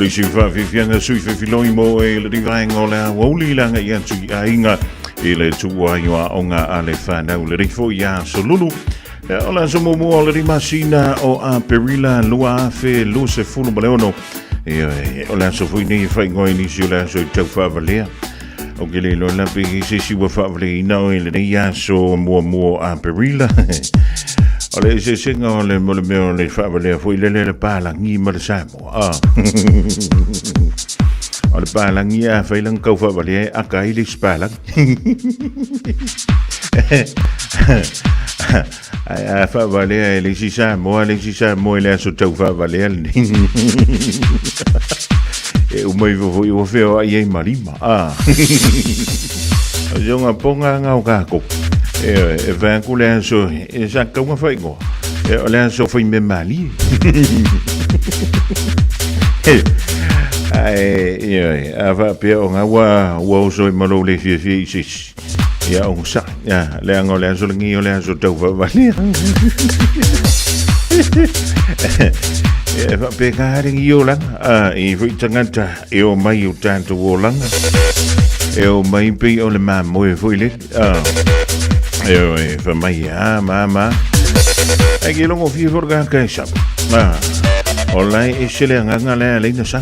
le isi faafiafiaga sui fefiloi mo e le vaega o le aoauli i le agai atu i aiga i le tuua ai o aoga a le fanau lenei foi aso Lulu. O le aso muamua o le masina o Aperila 2026. O le aso foi nei e faaigoa i nisi o le aso i tau faavalea. O ke le iloa la pe i se isi ua faavaleina oe i lenei aso muamua o Aperila. O le eseesega o le mo le mea o le faavalea foi lele le palagi ma le Samoa. Ah. O le palagi a fai lana kau faavalea e aka ai le isi palagi. Ae a faavalea e le isi Samoa, le isi Samoa i le aso tau faavalea lenei. E uma ifo foi ua feoai ai ma lima. Ah. O se onga ponga anga o kākou. E, e whai aku le aso, e sa kaunga whaingoa. E, o le aso whai me mali. Ai, e, a whaapea o ngā ua, ua oso i malo le fia fia i sisi. Ia o sa, ia, le anga o le aso lengi o le aso tau whaavalea. E whaapea ka haere i olanga, a, i fui tangata e o mai o tātou olanga. E o mai pei o le mamoe foi le, a, e o e wha mai a, ma, ma. Ai ke longo fia fo ka kai sap. A, o lai e se le anganga le a leina sa.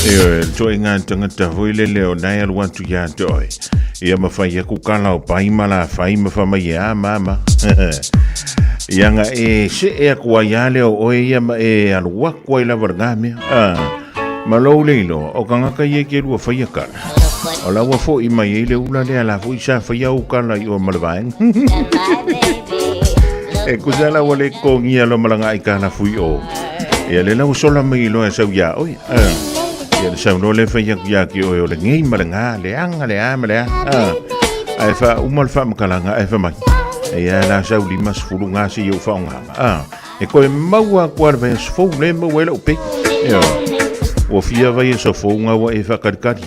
E o e toi ngā tangata foi lele o nai alu atu ia te oe. Ia ma whai aku kala o pai ma la whai ma wha mai e a ma ma. Ia nga e se e aku ai a leo oe ia ma e alu aku ai lava ngā mea. Ah, ma lou leilo, o kangaka ia ke lua whai a kala. O la ua fo i mai e le ula lea la fo i sa whai au kala i o malawaeng. E kusa la ua le kongia lo malanga ai kala fui o. Ia le lau sola mai loa e sau ia oi. Ah. Ia le sau loa le whai aku ia ki oe o le ngei ma le ngā, le anga, le a ma le a. Ah. Ai wha uma le whaamakalanga, ai wha mai. E ia la sau lima sefulu ngā se iau whaonganga. Ah. E koe maua aku ara vai aso fou, le maua e lau pe. Ia. Ua fia vai aso fou ngā ua e whakarikari.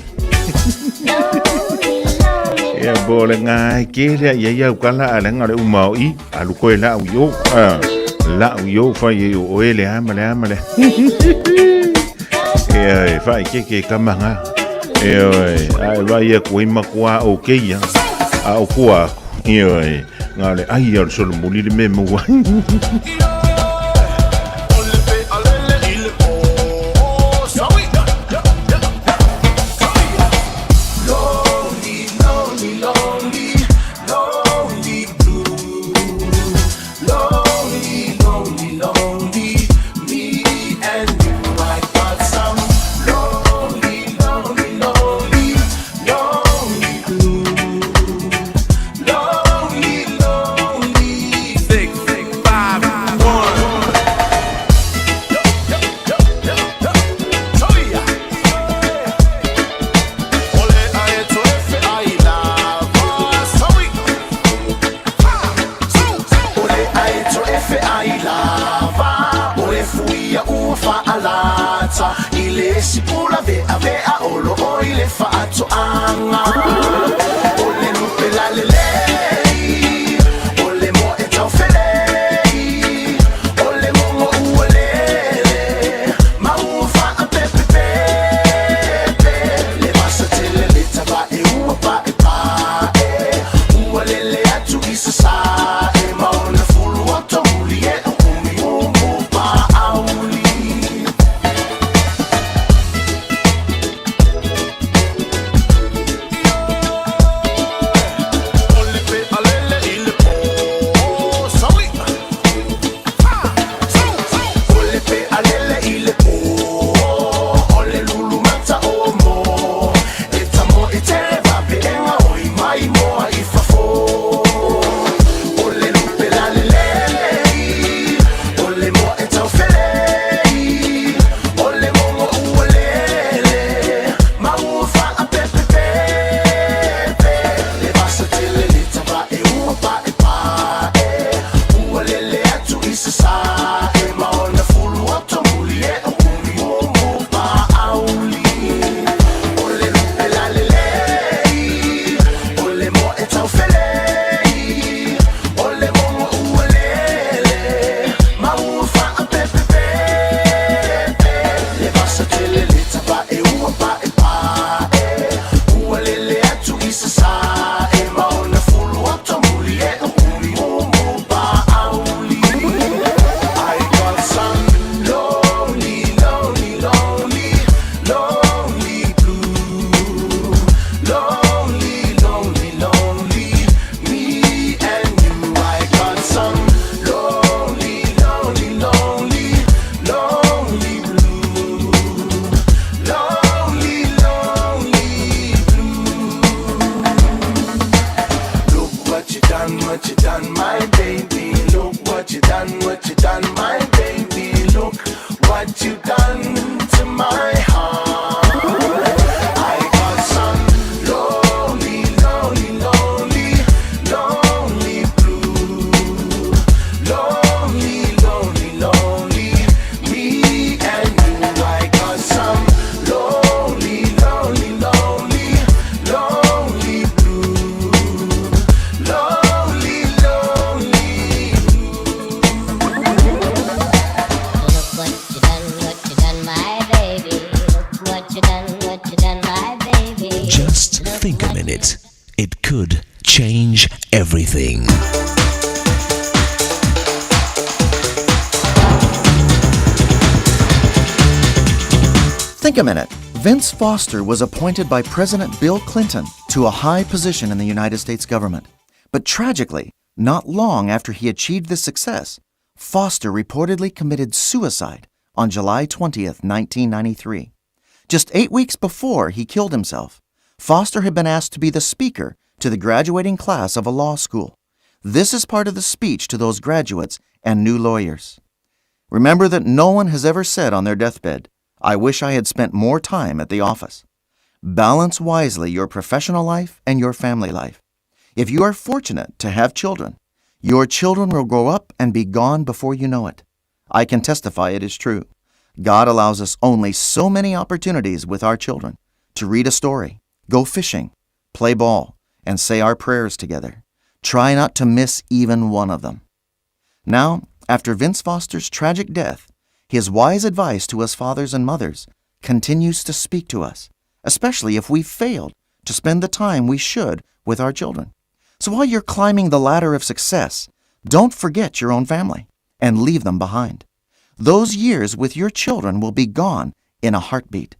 Ia bo le ngā e ke lea ia iau kala a le ngā le uma o i. Alu koe lau i o. Ah. Lau i o whai e o oe le a ma le a ma le. Ia e whai ke ke kamanga. Ia e ai vai e koe makua o keia. A o kua aku. Ia e ngā le ai o le solo muli le me mua. done, what you done, my baby. Look what you done, what you done, my baby. Look what you done to my heart. I got some lonely, lonely, lonely, lonely blue. Lonely, lonely, lonely, me and you. I got some lonely, lonely, lonely, lonely blue. Lonely, lonely Look what you done, what you done, my baby. Look what you done, what you done, my baby. Just think a minute. It could change everything. Think a minute. Vince Foster was appointed by President Bill Clinton to a high position in the United States government. But tragically, not long after he achieved this success, Foster reportedly committed suicide on July 20th, 1993. Just eight weeks before he killed himself, Foster had been asked to be the speaker to the graduating class of a law school. This is part of the speech to those graduates and new lawyers. Remember that no one has ever said on their deathbed, I wish I had spent more time at the office. Balance wisely your professional life and your family life. If you are fortunate to have children, your children will grow up and be gone before you know it. I can testify it is true. God allows us only so many opportunities with our children to read a story, go fishing, play ball, and say our prayers together. Try not to miss even one of them. Now, after Vince Foster's tragic death, his wise advice to us fathers and mothers continues to speak to us, especially if we failed to spend the time we should with our children. So while you're climbing the ladder of success, don't forget your own family and leave them behind. Those years with your children will be gone in a heartbeat.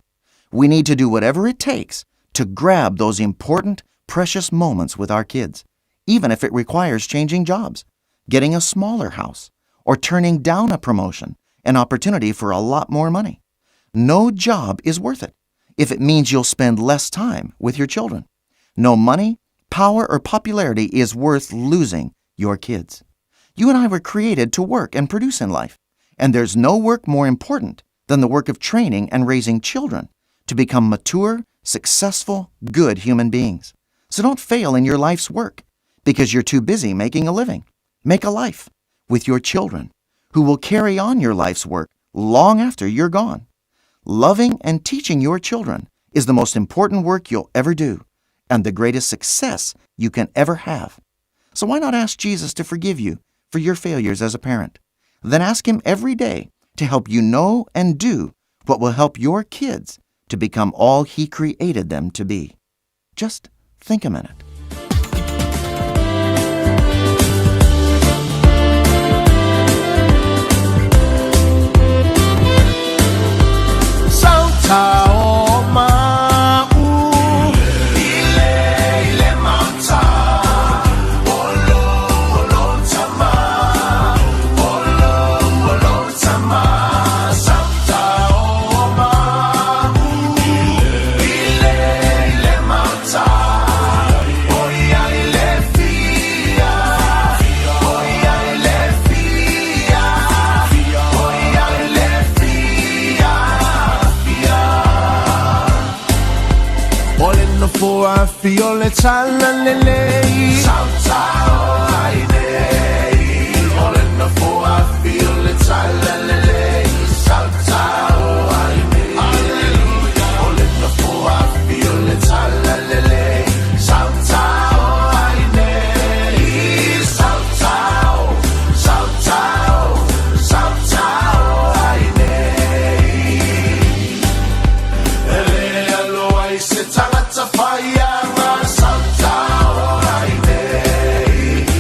We need to do whatever it takes to grab those important, precious moments with our kids, even if it requires changing jobs, getting a smaller house, or turning down a promotion, an opportunity for a lot more money. No job is worth it if it means you'll spend less time with your children. No money, power, or popularity is worth losing your kids. You and I were created to work and produce in life, and there's no work more important than the work of training and raising children to become mature, successful, good human beings. So don't fail in your life's work because you're too busy making a living. Make a life with your children who will carry on your life's work long after you're gone. Loving and teaching your children is the most important work you'll ever do and the greatest success you can ever have. So why not ask Jesus to forgive you for your failures as a parent? Then ask Him every day to help you know and do what will help your kids to become all He created them to be. Just think a minute. Sauta o ma'u Ile ile mata Olo olo tama Olo olo tama Sauta o ma'u Ile ile mata Oia ile fia Oia ile fia Oia ile fia O le nofo afio le tala lelei Sauta o ai nei O le nofo afio le tala lelei Sauta o ai nei Hallelujah O le nofo afio le tala lelei Sauta o ai nei Sauta o, sauta o, sauta o ai nei E le aloa i se tagata faiaga sauta o ai nei.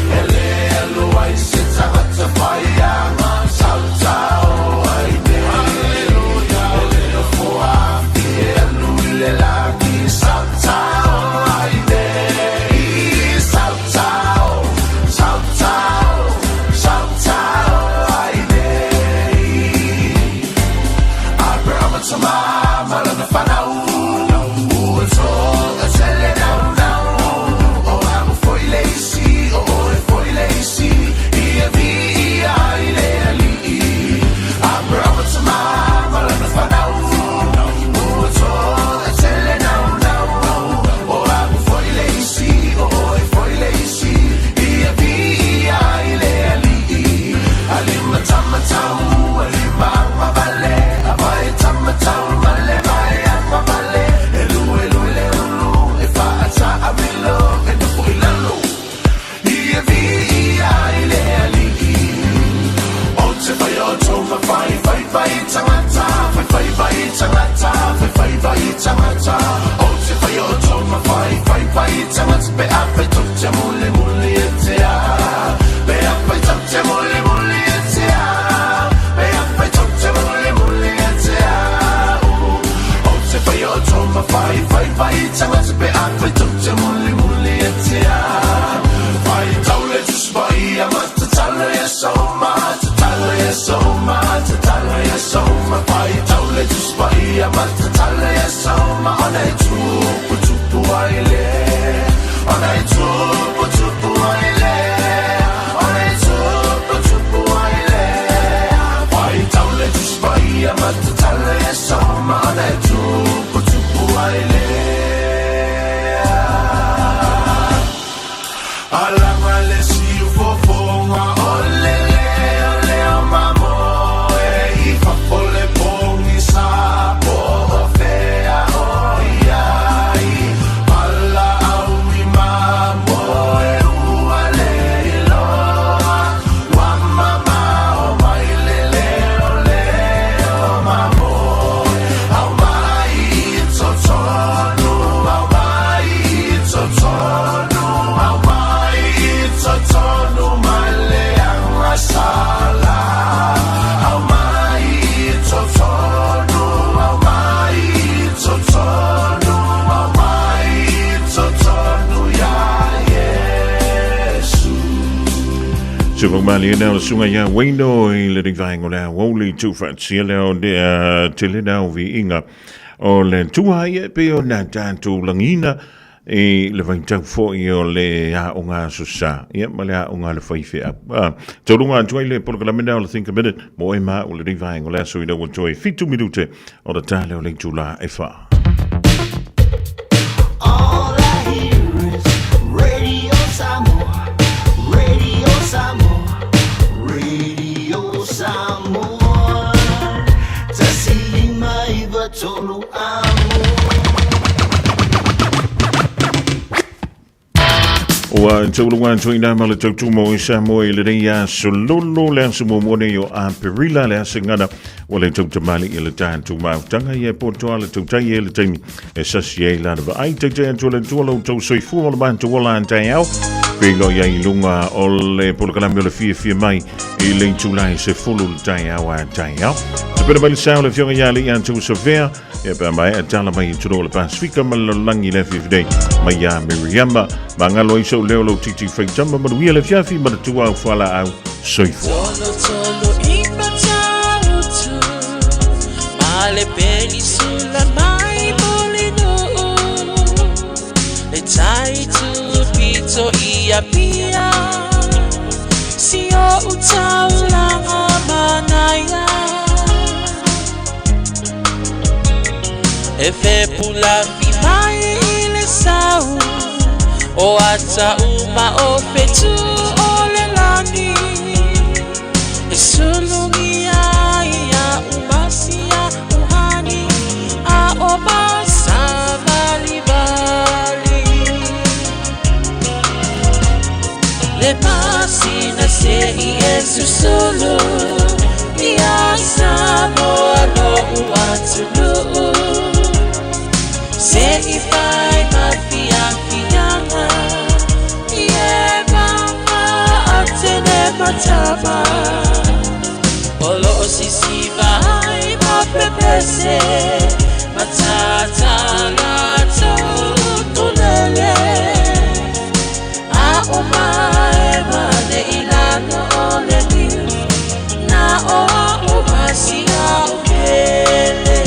te whai o tōma whai whai whai tangata Whai whai whai tangata Whai whai whai tangata O te whai o tōma whai whai whai tangata Pe a whai tau te muli muli e te a Pe a whai tau te muli muli e te a Pe a whai tau te muli muli e te a O te whai o tōma whai whai whai tangata Pe a whai tau te muli muli e te a Whai tau le tuspai a matatala e soma Tatala e soma Tatala e soma Whai tau le tuspai a matatala e soma Ona e tupu tupu ai le Ona e tupu tupu ai le Ona e tupu tupu ai le Whai tau le tuspai a matatala e soma Ona e tupu tupu ai le Alanga le si fofonga o le leo leo mamo e i fafo le pongi sa po o fea o iai Pala au i mamo e ua le iloa Wa mamao mai le leo leo mamo Au mai i totonu, au mai i totonu, au mai i totonu mai le anga sala. Au mai i totonu, au mai i totonu, au mai i totonu ia Iesu. Se fau mali na o le susuga ia Waino i le vaega o le aoauli tuufaatasia lea o le tele na o viiga o le Atua ia e pei ona tatou lagiina i le vaitau foi o le aoga Aso Sa ia ma le aoga a le faifeau. Tauluga atu ai le polokalame lea o le Think a Minute mo e ma o lenei vaega o le aso ina ua toe 7 minute o le ta lea o le itula e 4. All I hear is Radio Samoa, Radio Samoa, Radio Samoa. 105 3 amo. Ua tauluga atu ai ma le tautumo i Samoa i lenei aso lolo le aso muamua nei o Aperila le asegana ua le tautamali i le tatou mautaga ia e poto le tautai e le taimi e sasi ai lana vaai taitai atu le Atua lo outou soifua ma le matou ola a taeao feiloai ai i luga o le polokalame o le fiafia mai i le itula e 10 le taeao a taeao. Tapena mai le sao le afioga ia Alii Atu Savea Ia pe a maea tala mai i atunuu o le Pasifika ma le lalolagi i le afiafi nei mai iā Miriama. Magalo ai sou leo lou titi faitama manuia le afiafi ma le tuau fualaau soifua. Tolo tolo i Matautu Ma le penisula mai Mulinuu Le tai tupito i Apia Si o'u taulaga manaia E fepulafi mai i le sau O ata uma o fetu o le lani E sulugia ia umasia uhani A o masavalivali Le masina se'i e susulu Ia Samoa lo'u atunuu Se'i fai ma fiafiaga Ie mama atene matama O lo'o sisiva ai ma pepese Matatala tulele A o mae ma le ilano o le niu Na o a o masia o pele.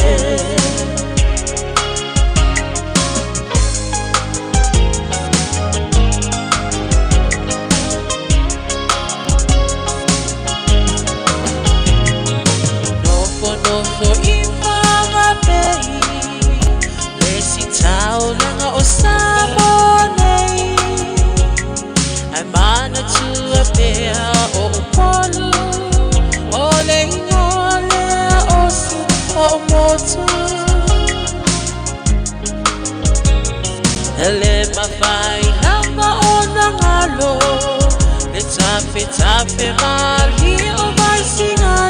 Nofonofo i Whangapehi Le isi taulaga o Samoa nei Ae manatua pea o Upolu O le ingoa lea o si o'u motu E le mafai lava ona galo Le tafetafe malie o Vaisigano.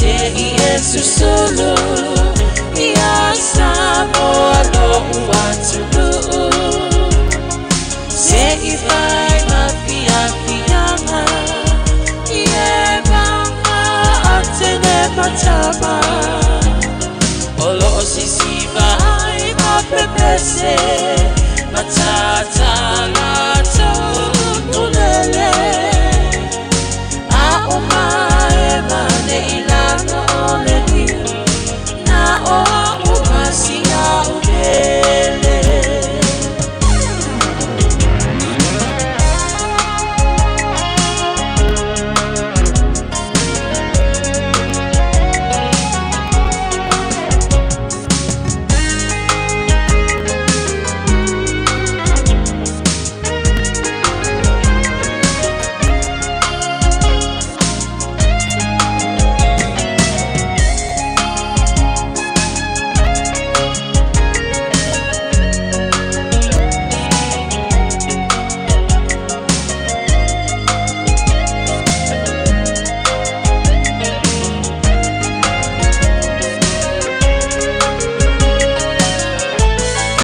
Se i e susulu Ia Samoa lo'u atunuu Se i fai ma fiafiaga I e vaga Atene ma tama O loo sisiva ai ma pepese.